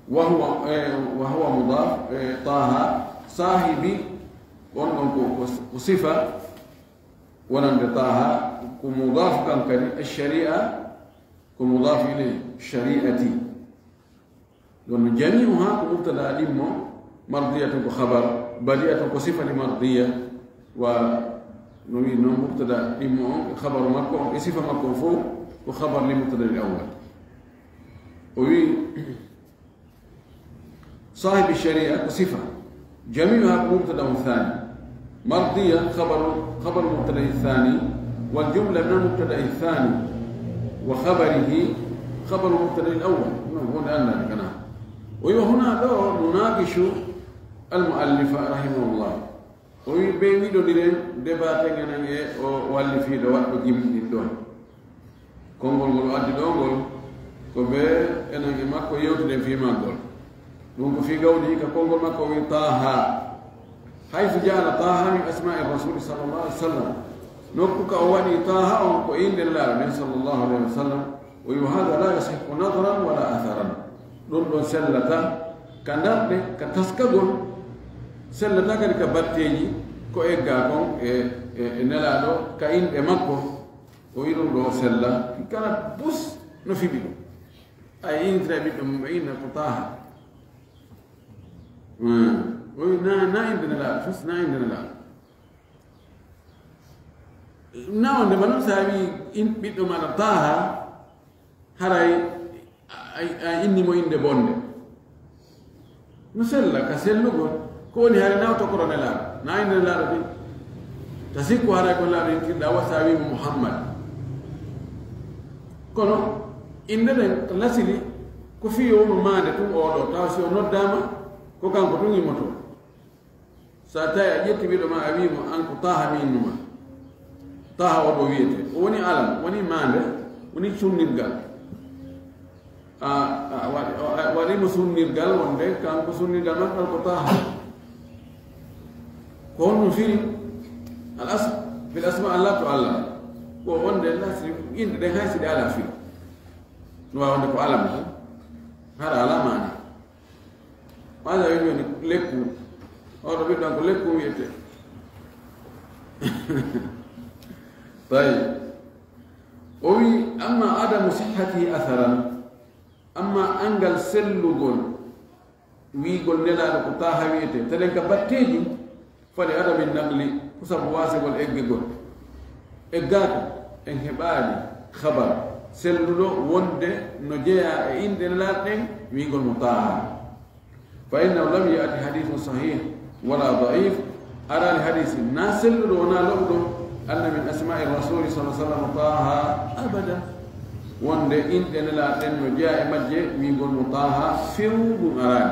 Wa huwa, eh, wa huwa mudaaf, eh, Taaha, saahibi, on ɗon ko, ko, ko sifa wonande Taaha, ko mudaaf kan kadi, ash-shari'a, ko mudaaf ilayhi, shari'ati. Ɗon no jami'uha ko mubtada ɗimmo, mardiyatun ko khabar, badi'atun ko sifa li mardiya, wa no wi noon mubtada ɗimmo on, e khabaru makko on, e sifa makko on fof ko khabar li mubtada li awwal. O wi, saahibi shari'a ko sifa. Jami'uha ko mubtada on thani. Mardiya khabaru, khabaru mubtada thani. Wal jumla min al mubtada thani. Wa khabarihi khabaru mubtada al awwal. No, wonde anndaade kana. O wi wa huna ɗo nunaqishu al muallifa rahimahullah. O wi, ɓe wiɗondiren, débat ten enen e o wallifiiɗo waɗɗo gimɗin ɗo. Konngol ngol o addi ɗo ngol, ko ɓe enen e makko yewtuɗen fii maggol. Ɗum ko fii gawdi ka konngol makko o wi Taaha. Haythu ja'ala Taaha min asma'i Rasuli sallallahu alaihi wasallam. Nokku ka o waɗi Taaha on ko innde Nelaaɗo nden sallallahu alaihi wasallam. O wi, "Wa hadha la yasihhu nadran wala atharan." Ɗum ɗon sellata ka ndarɗe, ka taskagol, sellata kadi ka batteeji, ko eggaa kon e, e, e Nelaaɗo, ka inɗe makko. O wi ɗum ɗo sella, kala bus no fiɓi ɗum. a intra ɓiɗɗo mum, ɓe inna ko Taha. Hmm. O wi na, na inde Nelaaɗo, fus na inde Nelaaɗo. Na on ndema noon, so a wi in-, ɓiɗɗo maaɗa Taha, haray a, a, a inni mo innde bonde. No sella ka sellugol, ko woni haray na o tokoro Nelaaɗo, na innde Nelaaɗo de. Ta sikku haray ko Nelaaɗo yintirɗa, wa so a wi mo Muhammad. Kono innde nden lasili ko fii yo wonu maande tun oo ɗoo, tawa si o noddaama, ko kanko tun yimmotoo. So a tawi a ƴetti ɓiɗɗo ma, a wii mo, "An ko Taha mi innuma." Taha o ɗo wiyete. O woni alam, woni maande, woni sunnirgal. A, a, wa-, a, waɗi mo sunnirgal wonde, kanko sunnirgal makko ko Taha. Ko honno firi? Al as-, fil asma Allah to Allah. Ko wonde la si inɗe ɗen hay si ɗe ala firi. No waawi wonde ko alam tan. Hara ala maana. Maana wi joni lekku. Oɗo ɓiɗɗo an ko lekku wiyete. Tawi. O wi, "Amma adamu sihhatihi atharan." Amma angal sellugol wiigol Nelaaɗo ko Taha wiyete, telen ka batteeji, fali adami naqli, ko sabu waasegol eggegol. Eggaaka, en heɓaali khabar selluɗo wonde no jeyaa e inɗe Nelaaɗo ɗen, wiigol mo Taha. Fa innahu lam ya'ti hadithun sahih wala da'if, araali hadisi na selluɗo wona loɓuɗo, anna min asma'i rasuli sallallahu alaihi wasallam Taha abada. Wonde inɗe Nelaaɗo ɗen no jeyaa e majje, wiigol mo Taha few, ɗum araali.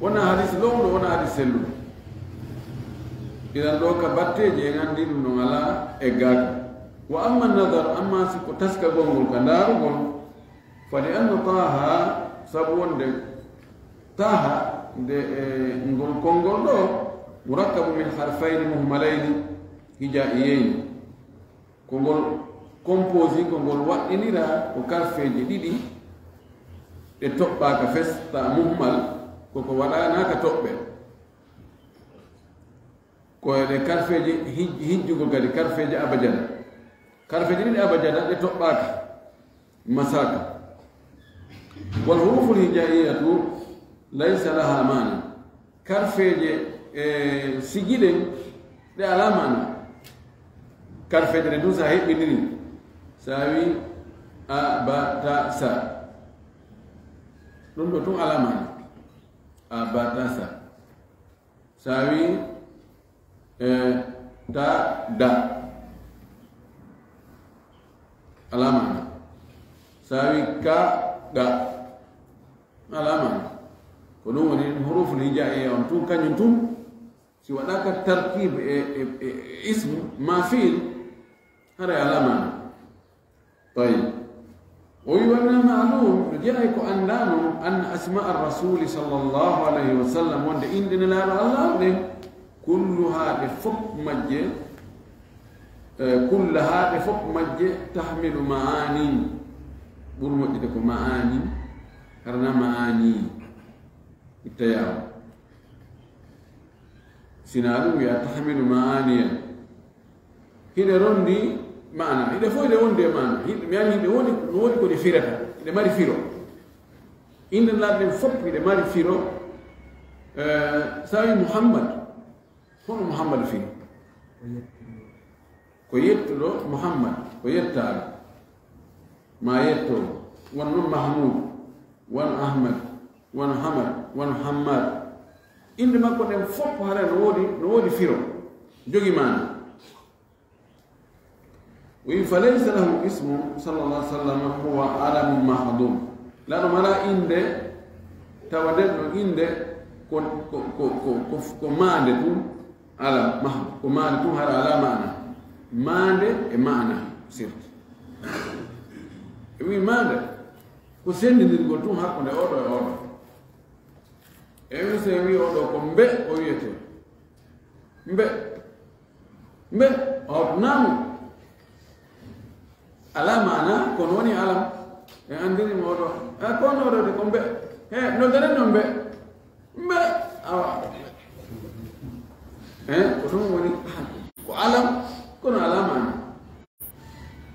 Wona hadis loɓuɗo, wona hadis selluɗo. Idan ɗo ka batteeji en anndi ɗum ɗon alaa eggaaka. Wa amma nadar, amma si ko taskagol ngol ka ndaarugol, fa li anna Taha, sabu wonde Taha nde e ngol konngol ɗo, murakkabu min harfayni muhmalayni hijaa'iyayni. Ko ngol composé, ko ngol waɗɗiniraa ko karfeeje ɗiɗi ɗe toɓɓaaka fes, ta muhmal, ko ko waɗaanaaka toɓɓe. Ko e ɗe karfeeje hij-, hijjugol kadi karfeeje abajada. Karfeeje ɗiɗi abajada ɗe toɓɓaaka. Masaka. Wal huruful hijaiyatu laysa laha maana. Karfeeje, e, sigi ɗen, ɗe alaa maana. Karfeeje ɗen tun, sa heɓɓindiri, sa wi a, ba, ta, sa. Ɗum ɗo tun alaa maana. A, ba, ta, sa. Sa wi, e, ta, da. Alaa maana. Sa wi ka, ɗa. Alaa maana. Ko ɗum woni huruful hijaiya on tun, kañum tun, si waɗaaka tarkib e, e, e, e ism ma fiil, haray alaa maana. Tayyib. O wi, wa min al-ma'lum, no jeyaa e ko anndaa non, anna asma ar-rasuli sallallahu alayhi wa sallam, wonde inɗe Nelaaɗo Allah ɗen, kulluha, ɗe fof majje, e, kullaha, ɗe fof majje, tahmilu ma'ani, ɓuri moƴƴude ko ma'ani, harna ma'ani, ittayaama. Sina ɗum wiya tahmilu ma'aniyan. Hiɗe rondi maana. Hiɗe fof hiɗe wondi e maana. Hiɗe, mi ani hiɗe woni, no woni ko ɗe firata. Hiɗe mari firo. Inɗe Nelaaɗo ɗen fof hiɗe mari firo. Eh, sa wi Muhammad, hono Muhammad firi? Ko yettuɗo Muhammad, ko yettaaɗo. Ma yetto, won non Mahmud, won Ahmad, won Hamad, won Hammad. Inɗe makko ɗen fof hara no woodi, no woodi firo, jogi maana. O wi, "Fa laysa lahu ismu, sallallahu alaihi wasallam, huwa alamun mahdum." Nelaaɗo mara innde, tawa nden ɗon innde ko, ko, ko, ko, ko, ko maande tun. Alaa, mahdu, ko maande tun, hara alaa maana. Maande e maana, sirti. E wi maande, ko sendindirgol tun hakkunde oɗo e oɗo. E wi so en wi oɗo ko mbe, o wiyete mbe, mbe, o naamu. Alaa maana, kono woni alam. En anndiri mo oɗo. E, kono oɗo de ko mbe. He, no daren no mbe. Mbe, awa. He, ko ɗum woni, ko alam, kono alaa maana.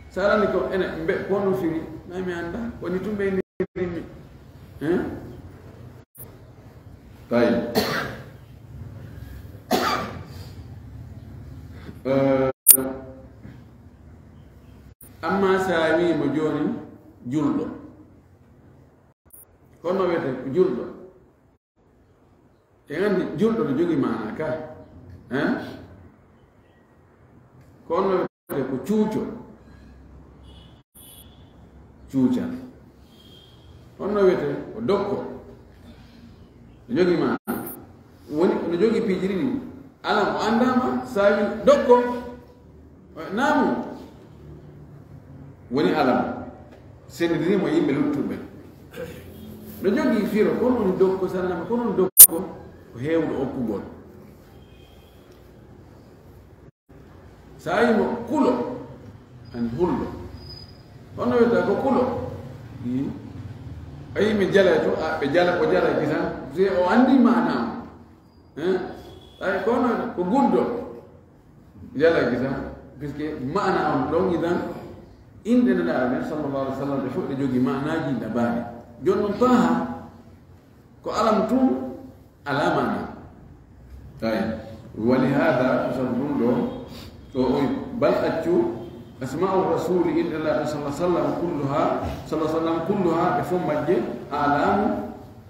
Sa arani ko ene mbe, ko no firi? Nay mi annda. Woni tun ɓe inndirin mi. Tawi. Eh, amma so a wii mo jooni julɗo, kono wiyete ko julɗo. En anndi julɗo no jogii maana ka. Hein? Kono wiyete ko cuuco. Cuuca. Honno wiyete ko dokko. No jogii maana. Woni no jogii piiji ɗiɗi. Alam o anndaama, saawi dokko. Naamu. Woni alam. Senndindirii mo yimɓe luttuɓe. No jogii firo, kono woni dokko sannama, kono woni dokko ko heewɗo okkugol. So a yii mo kulo, an hulɗo. Honno wiyata ko kulo? Hmm. A yii min jala to, a, ɓe jala, o jala kisan, se o anndi maana on. Hein? Ay, kono ko guddo. Jala kisan, puisque maana on ɗon idan, inɗe Nelaaɗo nden sallallahu alaihi wasallam, ɗe fof ɗe jogii maanaaji ɗaɓɓaaɗi. Jooni non Taaha, ko alam tun, alaa maana. Ay, wa li haada, ko sabu ɗum ɗo, o, o, bal accu, asma'u rasuli, inɗe Nelaaɗo sallallahu alaihi wasallam kulluha, sallallahu alaihi wasallam kulluha, ɗe fof majje, alamu,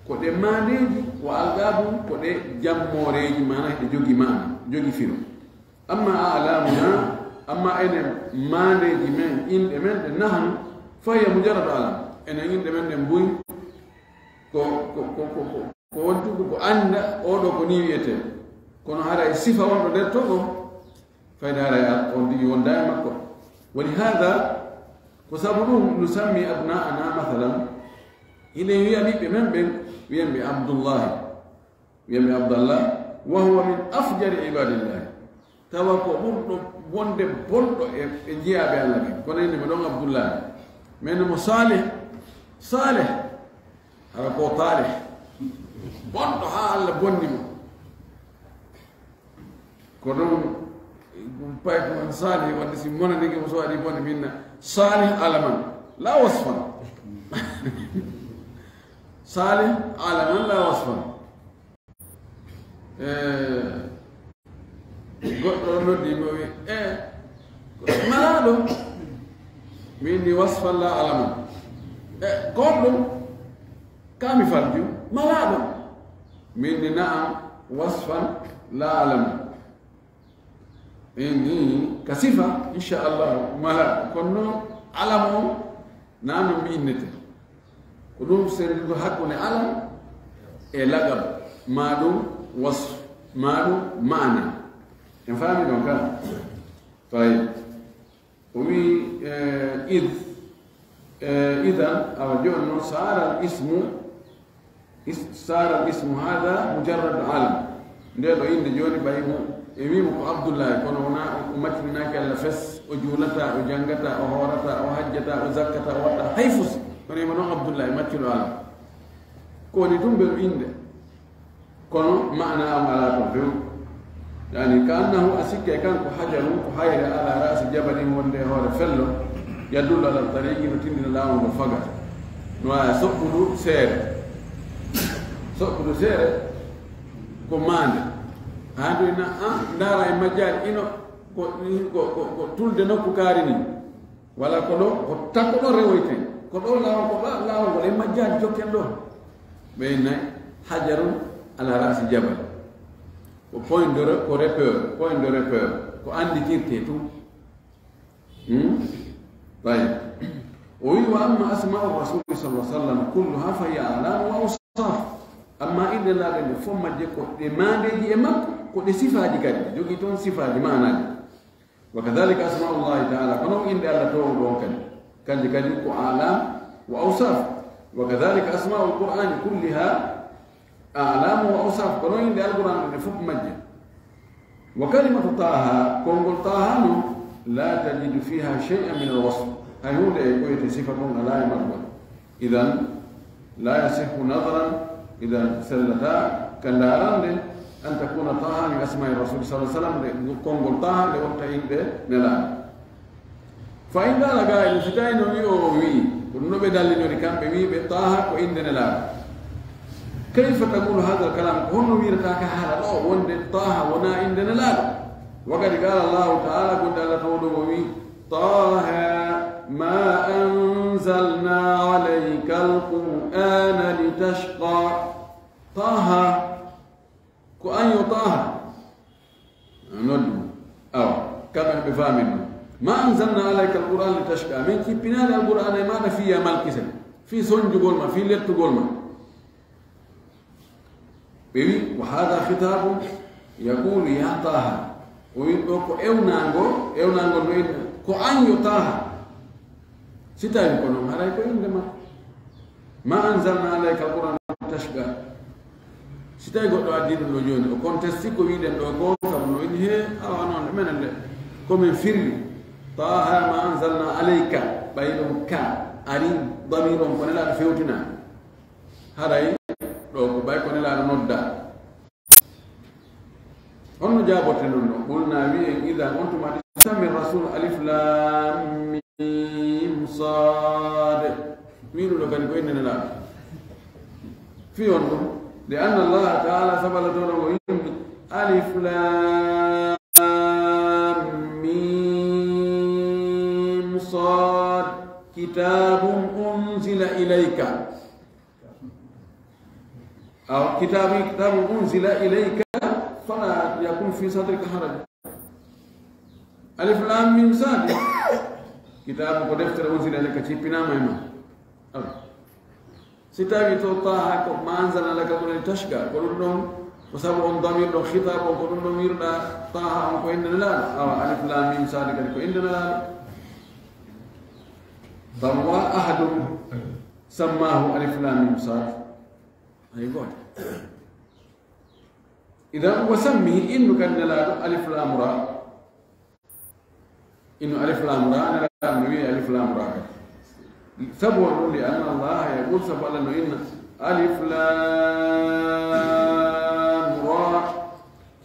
ko ɗe maandeeji, wa alqabu, ko ɗe jammooreeji, maana ɗe jogii maana, jogii firo. Amma alamuna, amma enen maandeeji men, inɗe men ɗe nahnu, fa hiya mujarradu alam. Enen inɗe men ɗen buy ko, ko, ko, ko, ko, ko wontugo ko annda oɗo ko ni wiyetee. Kono haray sifa wonɗo nder to ɗo, fayda haray a-, on tigi wonda e makko. Wa li haada, ko sabu ɗum, nusammi abna'ana masalan, hiɗen wiya ɓiɓɓe men ɓen, wiyen ɓe Abdullahi. Wiyen ɓe Abdallah, wa huwa min afjari ibadillahi. Tawa ko ɓurɗo wonde bonɗo e, e jiyaaɓe Allah ɓen. Kono inde mo ɗon Abdullahi. Men mo Salih. Salih. Hara ko Talih. Bonɗo haa Allah bonni mo. Ko ɗum, ɗum payi ko on Salih, wonde si monani ko so waɗi bonde minna. Salih alaman. La wasfan. Salih alaman la wasfan. Eh, goɗɗo on noddi mo wi, eh, malaaɗo. Min ni wasfan la alaman. Eh, goɗɗo, ka mi farju, malaaɗo. Min ni na'am, wasfan la alaman. Min ni ka sifa, insha Allah, malaaɗo. Kono noon, alam on, na no mi innete. Ko ɗum senndugo hakkunde alam e laqab, maa ɗum wasf, maa ɗum maana. En faami ɗon kala? Tayyib. O wi, eh, id, eh, idan, awa jooni noon, sara al ismu, is-, sara al ismu hada mujarrad alam. Nde ɗo innde jooni ɓay mo, e wi mo ko Abdullahi, kono wonaa o, o maccinaaki Allah fes, o juulata, o janngata, o hoorata, o hajjata, o zakkata, o waɗata hay fus. Kono wima noon Abdullahi, maccuɗo Allah. Ko woni ɗum ɓe innde. Kono maana am alaa toon few. Yani, ka annahu a sikkay kanko hajarun ko hayre ala ra'si jabalin wonde e hoore fello. Yadullu ala tariqi no tindina laawol ngol faga. No waya soɓɓudu seere. Soɓɓudu seere ko maande. Haa ɗum na, a, ndaara e majjaari ino ko, ko, ko, ko tulde nokku kaari ni. Wala ko ɗo, ko takko ɗo rewoyten. Ko ɗo laawol, ko ɗo laawol ngol e majjaari jokken ɗo. Ɓe nayi hajarun ala ra'si jabal. Ko point de re-, ko repère, point de repère. Ko annditirte tun. Hmm? Tayyib. O wi, wa amma asma'u rasuli sallallahu alaihi wasallam kulluha fa hiya a'lam wa awsaf. Amma inɗe Nelaaɗo ɗe fof majje ko ɗe maandeeji e makko, ko ɗe sifaaji kadi. Jogii toon sifaaji maanaaji. Wa kadhalika asma'ullahi ta'ala, kono inɗe Allah toowɗo on kadi. Kanji kadi ko a'lam wa awsaf. Wa kadhalika asma'ul Qur'ani kulliha a'lam wa awsaf. Kono inɗe Alqur'an ɗe fof majje. Wa kalimatu Taha, konngol Taha non, la tajidu fiha shay'an min al-wasf. Hay huunde e ko wiyetee sifa kon alaa e maggol. Idan, la yasihhu nadran, idan sellataa ka ndaarande, an takuna Taha min asma'i Rasul sallallahu alaihi wasallam, nde konngol Taha nde wonta inɗe Nelaaɗo. Fa in qala qa'ilun, si tawi no wi'oowo wi'i, ko ɗum no ɓe dallinori kamɓe wi'ɓe Taha ko inɗe Nelaaɗo. كيف تقول هذا الكلام؟ Ko honno wi'irata ka haala ɗo wonde Taaha wonaa innde Nelaaɗo? وقد قال الله تعالى, wonde Alla tawɗo o wi'i, طه ما أنزلنا عليك القرآن لتشقى. Taaha, ko an yo Taaha. Noddu. Awa, kamɓe ɓe faamin ɗum. ما أنزلنا عليك القرآن لتشقى. Min cippinaali Alqur'aana e maaɗa fii yaa malkisen. Fii sonjugol ma, fii lettugol ma. Ɓe wi, وهذا خطاب يقول يا طه. O wi ɗo ko ewnaango, ewnaango no inna, ko an yo Taaha. Si tawi ko noon, haray ko innde ma. ما أنزلنا عليك القرآن لتشقى. Si tawi goɗɗo addi ɗum ɗo jooni, o contesti ko wi'ɗen ɗo ko, sabu no ini he, awa noon, menen de, ko min firri. طه ما أنزلنا عليك, ɓay ɗon ka, ari, damir on ko Nelaaɗo fewtina. Haray ɗo ko ɓay ko Nelaaɗo nodda. Honno jaaboten ɗum ɗo? قلنا, wi'en, إذا, on tuma, سم الرسول ألف لام ميم صاد. Wi'uɗo kadi ko innde Nelaaɗo. Fii on ɗum, لأن الله تعالى, sabu Alla tawɗo o inni, ألف لام ميم صاد كتاب أنزل إليك. Aw, كتاب, كتاب أنزل إليك فلا يكن في صدرك حرج. ألف لام ميم صاد. Kitaabu ko deftere, أنزل إليك, cippinaama e ma. Aw. Si tawi to Taaha ko ما أنزلنا عليك القرآن لتشقى, ko ɗum ɗon, ko sabu on damir ɗon, khitaab on, ko ɗum ɗon wi'irɗa Taaha on ko innde Nelaaɗo. Awa, ألف لام ميم صاد kadi ko innde Nelaaɗo. Sabu wa ahadun سماه ألف لام ميم صاد. Hay gooto. إذن وسمه, innu kadi Nelaaɗo ألف لام را. Innu ألف لام را, Nelaaɗo no wi'i ألف لام را kadi. Sabu on ɗum, لأن الله يقول, sabu Alla no inna, ألف لام را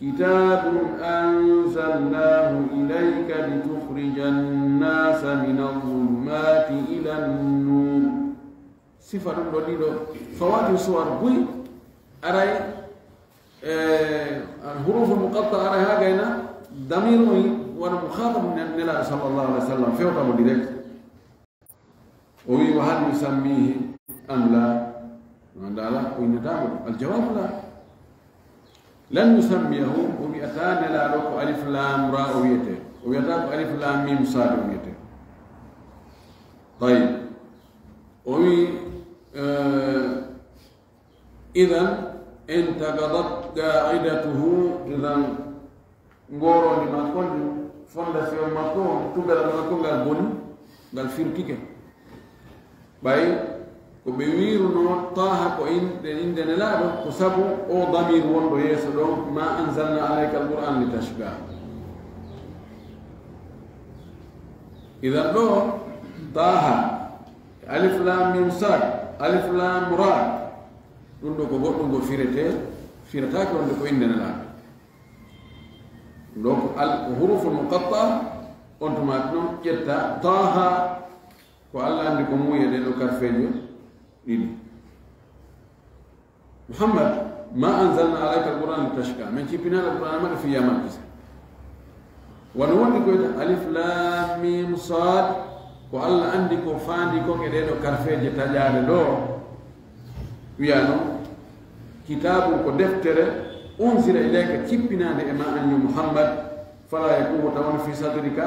كتاب أنزلناه إليك لتخرج الناس من الظلمات إلى النور. Sifa ɗum ɗo ɗiɗo, fawaati suwar buy, aray, eh, huruful muqatta aray haa gayna, damir on wona mukhatabu ne-, Nelaaɗo sallallahu alaihi wasallam, fewta mo direct. O wi, وهل يسميه أم لا؟ No ndaala, o innata mo ɗum. الجواب لا. لن يسميه, o wi'ata Nelaaɗo ko ألف لام را o wi'ete. O wi'ata ko ألف لام ميم صاد o wi'ete. Tayyib. O wi, eh, إذن انتقضت قاعدته, إذن ngooroondi makko ndi, fondation makko on, tugalal makko ngal boni, ngal firtike. Ɓay ko ɓe wi'irunoo Taaha ko in-, ɗe innde Nelaaɗo, ko sabu o damir wonɗo yeeso ɗon, ما أنزلنا عليك القرآن لتشقى. Idan ɗo, Taaha, ألف لام ميم صاد, ألف لام را, ɗum ɗo ko goɗɗum ko firete, firataake wonde ko innde Nelaaɗo. Donc, al, ko huruful muqatta, on tuma noon ƴetta Taaha, ko Alla anndi ko muuyi e ɗee ɗoo karfeeje ɗiɗi. Muhammad, ما أنزلنا عليك القرآن لتشقى. Min cippinaali Alqur'aana maɗa fii yaa malkise. Wano wonde ko wiyata ألف لام ميم صاد, ko Alla anndi ko faandi kon e ɗee ɗoo karfeeje taƴaaɗe ɗoo. Wi'aa noon, كتاب ko deftere, أنزل إليك cippinaande e ma an yo Muhammad, فلا يكن wota won في صدرك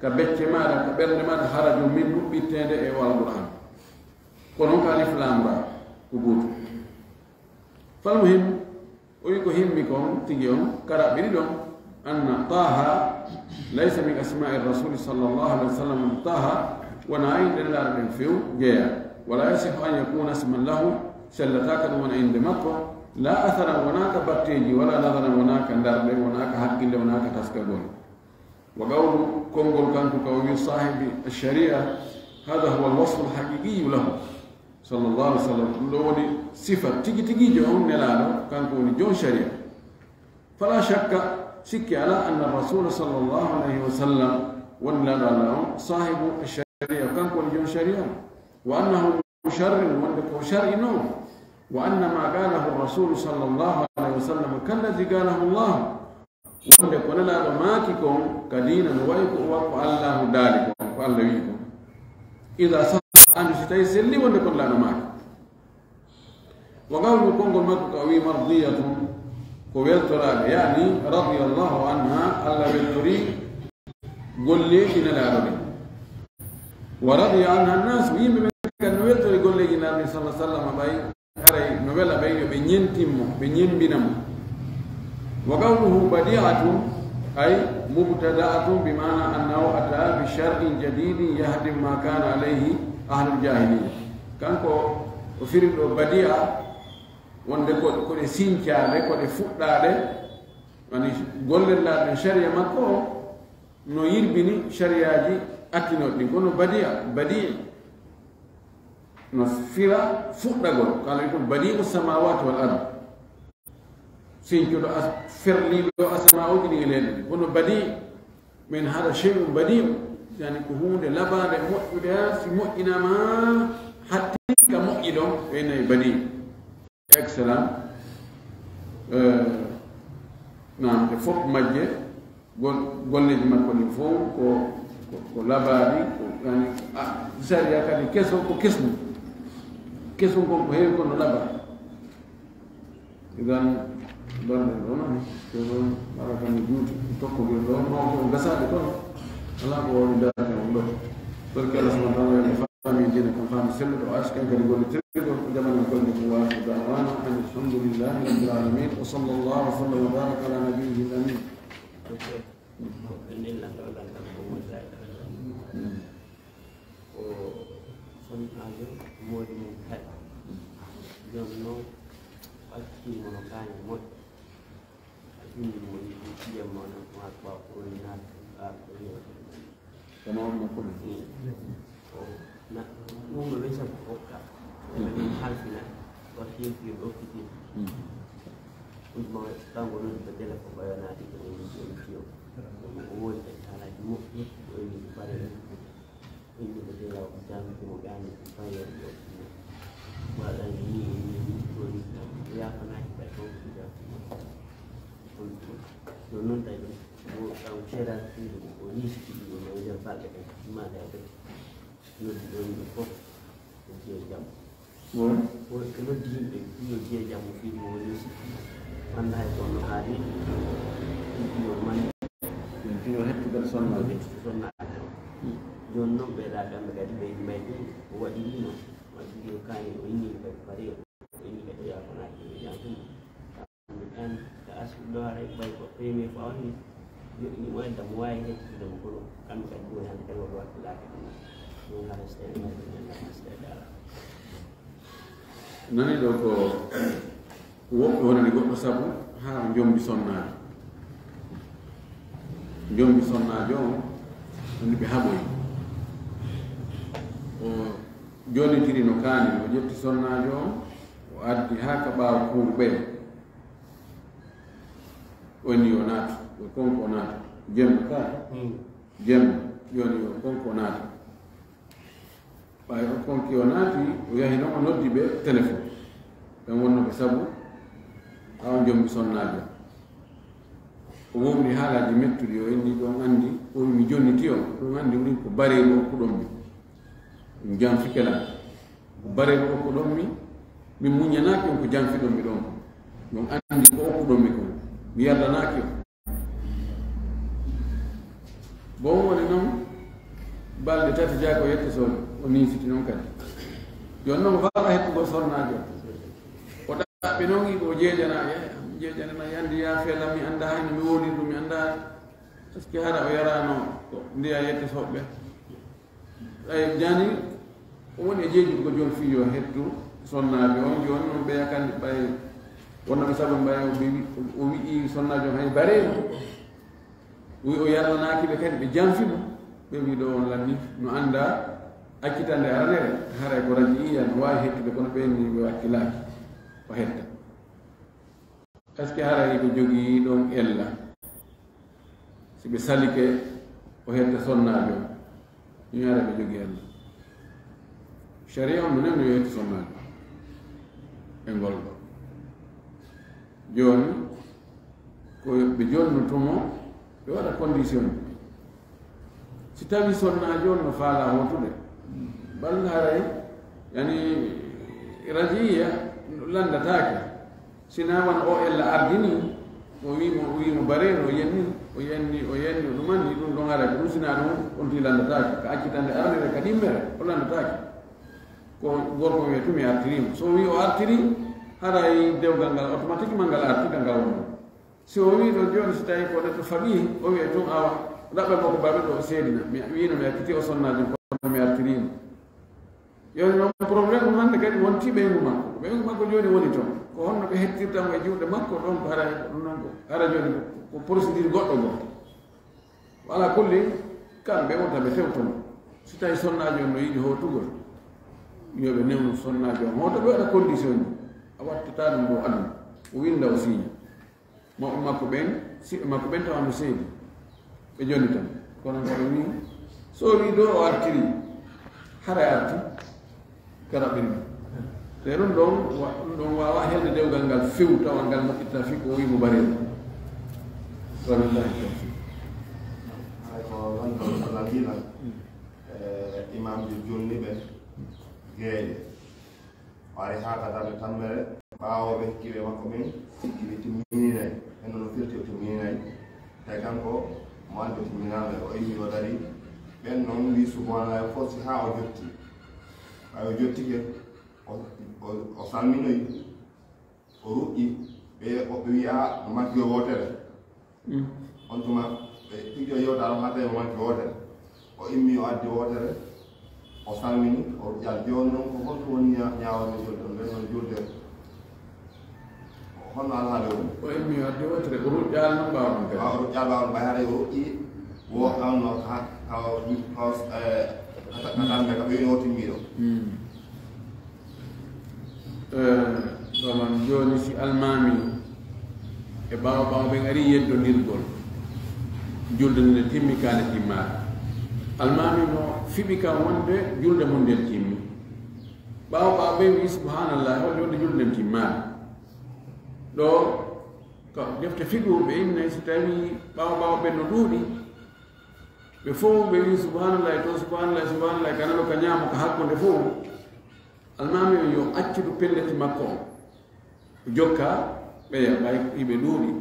ka becce maaɗa, ka ɓernde maaɗa, حرج منه ɓitteende e o Alqur'aana. Kono ka ألف لام را ko gootum. فالمهم, o wi ko himmi kon tigi on, ka raɓɓiɗi ɗon, أن طه ليس من أسماء الرسول صلى الله عليه وسلم. Taaha wonaa e innde Nelaaɗo ɗen few jeyaa. ولا يصح أن يكون اسما له, sellataa ka ɗum wona innde makko, لا أثرا wonaa ka batteeji, ولا نظرا wonaa ka ndarɗe, wonaa ka hakkille, wonaa ka taskagol. وقول, konngol kanko ka o wi صاحب الشريعة, هذا هو الوصف الحقيقي له صلى الله عليه وسلم. Ɗum ɗo woni sifa tigi tigiijo on Nelaaɗo, kanko woni joom sharia. فلا شك, sikke alaa, أن الرسول صلى الله عليه وسلم, won Nelaaɗo Alla on, صاحب الشريعة, kanko woni joom sharia. وأنه مشرع, wonde ko shar'inoo, وأن ما قاله الرسول صلى الله عليه وسلم كالذي قاله الله. Wonde ko Nelaaɗo maaki kon ka diina no wayi ko, wa ko Allaahu daali kon, ko Allah wi'i kon. Idaa sah, andu si tawi selli wonde ko Nelaaɗo maaki. Wa qawlu, konngol makko ka o wi'i mardiyatun, ko weltoraade, yaani radiyallahu anha, Allah weltori golleeji Nelaaɗo ɗin. Wa radiya anha nnaas, yimɓe ɓen kadi no weltori golleeji Nelaaɗo ɗin sallallahu alaihi wasallam, ɓay haray no wela ɓen yo ɓe ñentin mo, ɓe ñembina mo. Wa qawluhu badi'atun, ay mubtada'atun, bi maana annahu ata bi shar'in jadidin yahdimu ma kana alayhi ahlul jahiliya. Kanko o firi ɗo badi'a, wonde ko, ko ɗe sincaade, ko ɗe fuɗɗaade, woni gollirlaaɗe ɗen sharia makko o, no yirbini shariaaji attinooɗi ɗin. Kono badi'a, badi' no fira fuɗɗagol. Qala lakum badi'u samawati wal ard. Sincuɗo as-, ferliiɗo asamaaji ɗin e leyɗe ɗin. Kono badi', min hada shay'un badi', yani ko huunde labaande moƴƴude, haa si moƴƴinaama, hatti ka moƴƴi ɗon, ɓe nayi badi'. Excellent. Eh, naam, e fof majje, gol-, golleeji makko ɗin fof ko, ko, ko labaaɗi, ko, yani, a, sariya kadi keso, ko kesum. Kesum kon ko heewi kono labaa. Idan, ɗon ɗon ɗon, ko ɗon, mara kam juuti, tokko ɗon ɗon, mawɗo on gasaade kono, alaa ko woni darata on ɗon. Barke Allah subhanahu wa ta'ala, faami diina kan, faami selluɗo, o arsi kan kadi golle tedduɗe, o jamani en golle ko waawi da'wana, an alhamdulillahi rabbil alamin, wa sallallahu wa sallam wa baraka ala nabiyyihil amin. Ko ɓe nellanɗo lanɗan ko wondaade. Ko sonnaajo moodi mum kadi. Jooni noon, ɓakkii mo no kaañe moƴƴa. A ƴumni mo, yiɗi ƴiyam ma, no ma ɓaawo ko woni naatde, ɓaawo ko woni waɗde. Kama on makko ne. Ko na-, ɗum no wesa ko hokka. Ɓe min halfina, o heefi, o okkiti. Ɗum ma kanko noddi ko téléphone, ɓayo naati ko woni jooni tiyo. Ɗum o woni e haalaaji moƴƴi, o inni ko bare. Ɓe yimɓe ɓe law janngude mo gaañi ko fawi e ɗo. Waɗa ni, ni, ni, ko ni, yaafanaaki ɓe ɗon ko janngude. Ɗum, ɗum, ɗum noon tawi ɗum, o, o seedaani ɗum, o yiiti ɗum, o nder balɗe ɗe, maɗa e ɓe. Noddi ɗon yimɓe fof, o jeyi jam. Won? Won ko noddi yimɓe, yo jeyi jam, o fii mo woni si. Wanda hay kono haali, ɗum ɗum yo man. Min tino hettugal sonnaaɓe. Hettugal sonnaaɓe. Jooni noon ɓe ɗa kamɓe kadi ɓe mbaydi, o waɗi ni noon. Waɗi yo kaani, o inni kadi pare, o inni kadi yaafanaaki, o yaafini. An, ka asli ɗo haray ɓay ko premier fois on ni, yo, ni mo edda mo waawi hettude mo kono, kamɓe kadi ɗo hannde kadi waɗi waɗɗulaaki ɗum. Ɗum haray so tawii mari ɗum en, haray so tawii dara. Nani ɗo ko woɓɓe wonani goɗɗo sabu haa o jombi sonnaajo. Jombi sonnaajo on, woni ɓe haɓoyi. O jonnitiri no kaani, o ƴetti sonnaajo on, o addi haa ka ɓaawo kuuruɓe. O inni yo naatu, yo konko naatu. Jemma ka? Hmm. Jemma, yo ni yo konko naatu. Ɓay o konki o naati, o yahi noon o noddi ɓe téléphone. Ɓen wonno ɓe sabu, haa o jombi sonnaajo. O wowli haalaaji mettuɗi, o inni ɗon anndi, o wi mi jonniti on, ɗon anndi wurin ko bareeru okkuɗon mi. Ɗum janfike lan. Ko bareeru okkuɗon mi, min muññanaaki on ko janfiɗon mi ɗon kon. Ɗum anndi ko okkuɗon mi kon. Mi yardanaaki on. Bon, woni noon, balɗe tati jaako yetto soodi, o niisiti noon kadi. Jooni noon, ko faala hettugol sonnaajo. O ɗaɓɓi noon, yiɗi o jeejana, e, jeejana, yandi yaafe lan, mi annda hay no mi wowliri ɗum, mi annda, est-ce que hara o yaraano ko ndiya yetto soɓɓe? Ɓay jani, o woni e jeejugol jooni fii yo hettu sonnaajo on. Jooni noon ɓeya kandi ɓay wonnooɓe sabu mbay o wi-, o wi'i sonnaajo on hay bareeru. O wi o yarlanaaki ɓe kadi ɓe janfi mo. Ɓe wi ɗo on lanni no annda accitande aranere, haray ko raji iya no waawi hettude kono ɓen ni ɓe wakkilaaki o hetta. Est-ce que haray ko jogii ɗon ella? Si ɓe salike, o hetta sonnaajo on. Ɗum haray ɓe jogii ella. Sharia on no nani yo hettu sonnaajo. e ngol ɗo. Jooni, ko ɓe jonnutumo, ɓe waɗa condition. Si tawi sonnaajo on no faalaa hootude, balla haray, yani, rajiya lanndataake. Sinaa wano o ella ardini, o wiimo, o wiimo bareeɗo, o yenni, o yenni, o yenni, o ɗumanni, ɗum ɗon haray ko ɗum, sinaa ɗum, on tigi lanndataake. Ka accitande arnere, ka ɗimmere, o lanndataake. Ko gorko wiye tun mi artiriima. So o wii o artirii, haray dewgal ngal automatiquement ngal arti ka ngal woni. Si o wii ɗo jooni, si tawi ko neɗɗo faɓi, o wiye tun awa, ɗaɓɓe makko baɓe ɗo seedina. Mi wiino mi acciti o sonnaajo, kono mi artiriima. Yo non problème ɗum hannde kadi wonti ɓeyngu makko. Ɓeyngu makko jooni woni toon. Ko honno ɓe hettirta mo e juuɗe makko ɗon ko haray, ɗum noon ko hara jooni ko procédure goɗɗo goo. Wa ala kulli, kamɓe wonta ɓe tewtono. Si tawi sonnaajo on no yiɗi hootugol, yo ɓe newnu sonnaajo on hoota, ɓe waɗa condition ji. A wattata ɗum ɗo aduna. O winnda, o siiña. Mawɓe makko ɓen, siɓɓe makko ɓen tawa no seedi. Ɓe jonni tan. Kono ko ɓe wii, so o wii ɗo o artiri, hara arti. Kala ɓirmi. Te ɗum ɗon, wa-, ɗum ɗon waawa helde dewgal ngal few tawa ngal moƴƴita fii ko o wi'i mo bareeru. Wabillahi tawfiq. Hay ko lanndal Allah wi'lan, eh, imaamji julniɓe geeƴe. O ari haa ka darnde tammere, ɓaawo ɓe hikkiiɓe makko ɓen, sikki ɓe timminay. Ɓen no firti o timminay. Tawi kanko, mo anndi o timminaama, o immi o darii. Ɓen non wii subhanallah, o forsi haa o jotti. Ɓay o jottike, o, o, o salminoyi, o ruƴƴi, ɓe woɓɓe wi'a no majji o wootere. Mm. On tuma, ɓe tigi o yewta ɗon haa tawi o majji o wootere. O immi o addi wootere, o salmini, o ruƴƴaali. Jooni non ko honɗum woni ña-, ñaaworde julde? On ɓen on julde. Honno alhaali woni? O immi o addi wootere, o ruƴƴaali non ɓaawo ɗum kadi. Ɓaawo o ruƴƴaali ɓaawo ɗum, ɓay haray o ruƴƴi, wo, on no ka, ka, ka, eh, ka, ka, ka, ka ɓe o timmi ɗo. Mm. Eh, ɗo man jooni si almaami e ɓaawo ɓaawo ɓen ari yeddondirgol, julde nden timmi, kaane timmaaka. Almaami no fiɓi kan wonde julde mum nden timmi. Ɓaawo ɓaawo ɓen wi subhanallah, holde wonde julde nden timmaaka. Ɗo ko defte fiqhu ɓe innay, si tawi ɓaawo ɓaawo ɓen no ɗuuɗi, ɓe fow ɓe wi subhanallah, to subhanallah, subhanallah, ka nano, ka ñaamo, ka hakkunde fow. Almaami on yo accudu pelleti makko on. O jokka ɓeya, ɓay hiɓe ɗuuɗi.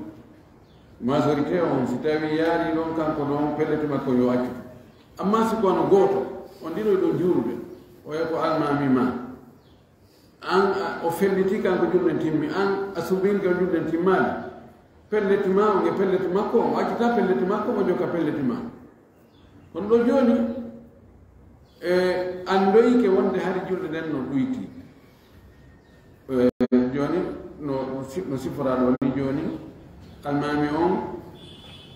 Majorité on, si tawi yaari ɗon, kanko ɗon pelleti makko yo accudu. Amma si ko wano gooto, on ɗiɗo ɗon juulude, o wi'a ko almaami ma. An, a, o felliti kanko julde timmi, an a subinke o julde timmaali. Pelleti ma on e pelleti makko on, o accita pelleti makko on, o jokka pelleti ma. Kono ɗo jooni, e, anndoyike wonde hari julde nden no ɗuyti. E, jooni, no si-, no siforaa ɗo ni jooni, almaami on,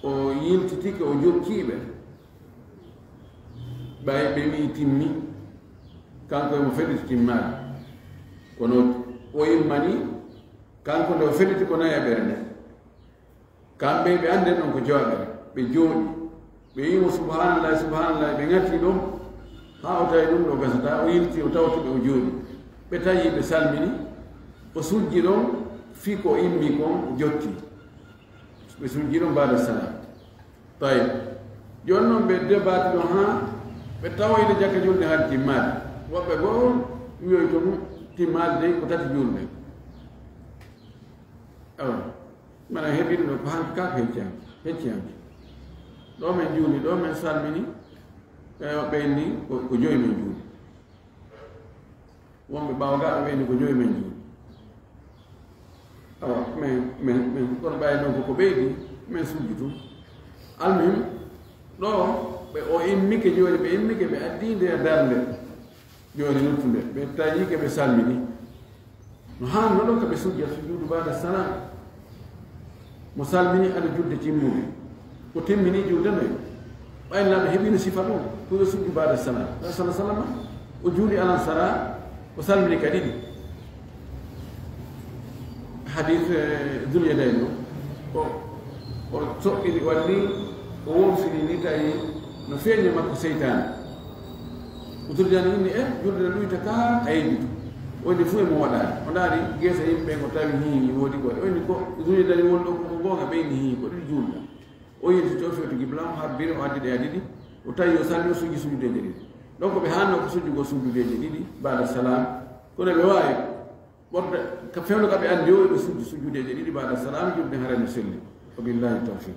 o yiltitike, o jokkiiɓe. Ɓay ɓe wi'i timmi, kanko e mo felliti timmaali. Kono o immani, kanko nde o felliti ko nayaɓere nde. Kamɓe ɓe annden ɗon ko jowaɓere. Ɓe jooɗi. Ɓe wi'i mo, "Subhanallah, subhanallah." Ɓe ŋatti ɗon. Haa o tawi ɗum ɗo gasata, o yilti, o tawti ɓe, o jooɗi. Ɓe tawi, ɓe salmini. O sujji ɗon, fii ko o immi kon, o jotti. Ɓe sujji ɗon baada salam. Tawi. Jooni non ɓe debaati ɗon haa ɓe tawoyde jaka julde hade timmaade. Woɓɓe goo wi'oy to mum timmaade dey ko tati julde. Awa, mana heɓi ɗum ɗo ko hanki kaa ko hecci hanki, hecci hanki. Ɗo men juuli, ɗo men salmini, ɓe, ɓe inni ko, ko joyi men juuli. Wonɓe ɓaawo gaa ɓe ɓe inni ko joyi men juuli. Awa, men, men, men, kono ɓayi non ko, ko ɓeydi, men sujji tun. Almuhim, ɗo ɓe, o immike jooni, ɓe immike, ɓe addi nde darnde. Jooni luttunde, ɓe taƴiike, ɓe salmini. No haanno ɗo ka ɓe sujja sujuudu baada salam. Mo salmini ada julde timmude. O timmini julde nde. Ɓay Nelaaɗo heɓino sifa ɗum. Ko yo sujju baada salam. Rasul sallallahu alaihi wasallam, o juuli alan sara, o salmini ka ɗiɗi. Hadith, eh, Dul Yadayn o, o, o soɓɓini, walli, o womsini ni tawi no feeñi e makko seytaane. O turjani inni, eh, julde no ɗuyta ka a yejjitu. Woni fof emo waɗaani. O ndaari geesa yimɓe ɓen, o tawi hii woodi goɗɗe. Woni ko sujudani won ɗo ko goonga, ɓeyni hii ko ɗiɗi juulɗa. O yilti to fewti gibla, o habbiri, o addi ɗe haa ɗiɗi. O tawi o salli, o sujji sujudeeje ɗiɗi. Ɗo ko ɓe haanno ko sujjugol sujudeeje ɗiɗi baada salam. Kono ɓe waawi ɓorde ka fewndo ka ɓe anndi o, ɓe sujji sujudeeje ɗiɗi baada salam, julde hara no selli. Wa billahi tawfiq.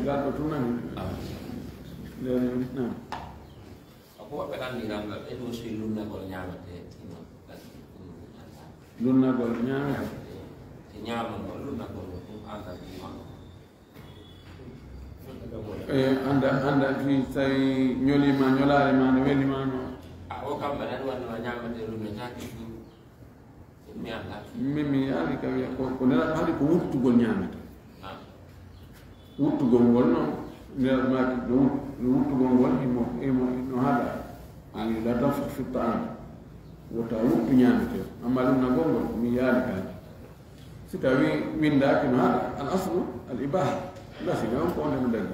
Gal ɗo tun nani. Naam. Ko woɓɓe anndiranga ɓe ɗo si lunnagol ñaamete tino. Lunnagol ñaamete. Si ñaamagol, lunnagol ko ɗum annda ɗum ma. E annda, annda fi tawi ñolima, ñolaare ma no weli ma no. A o kam ɓe nan wonno ñaamete lunnetaake ɗum. Mi annda. Min mi yaali ka wiya ko, ko nela hali ko wuttugol ñaamete. Ah. Wuttugol ngol noon, nela maaki no wut-, no wuttugol ngol imo, imo, no haɗa. Ani la tanfukh fi ta'am. Wota wuttu ñaamete. Amma lunnagol ngol, mi yaali ka. Si tawi winndaaki no haɗa, al aslu, al ibaha. Lasi ne on ko onde no dañi.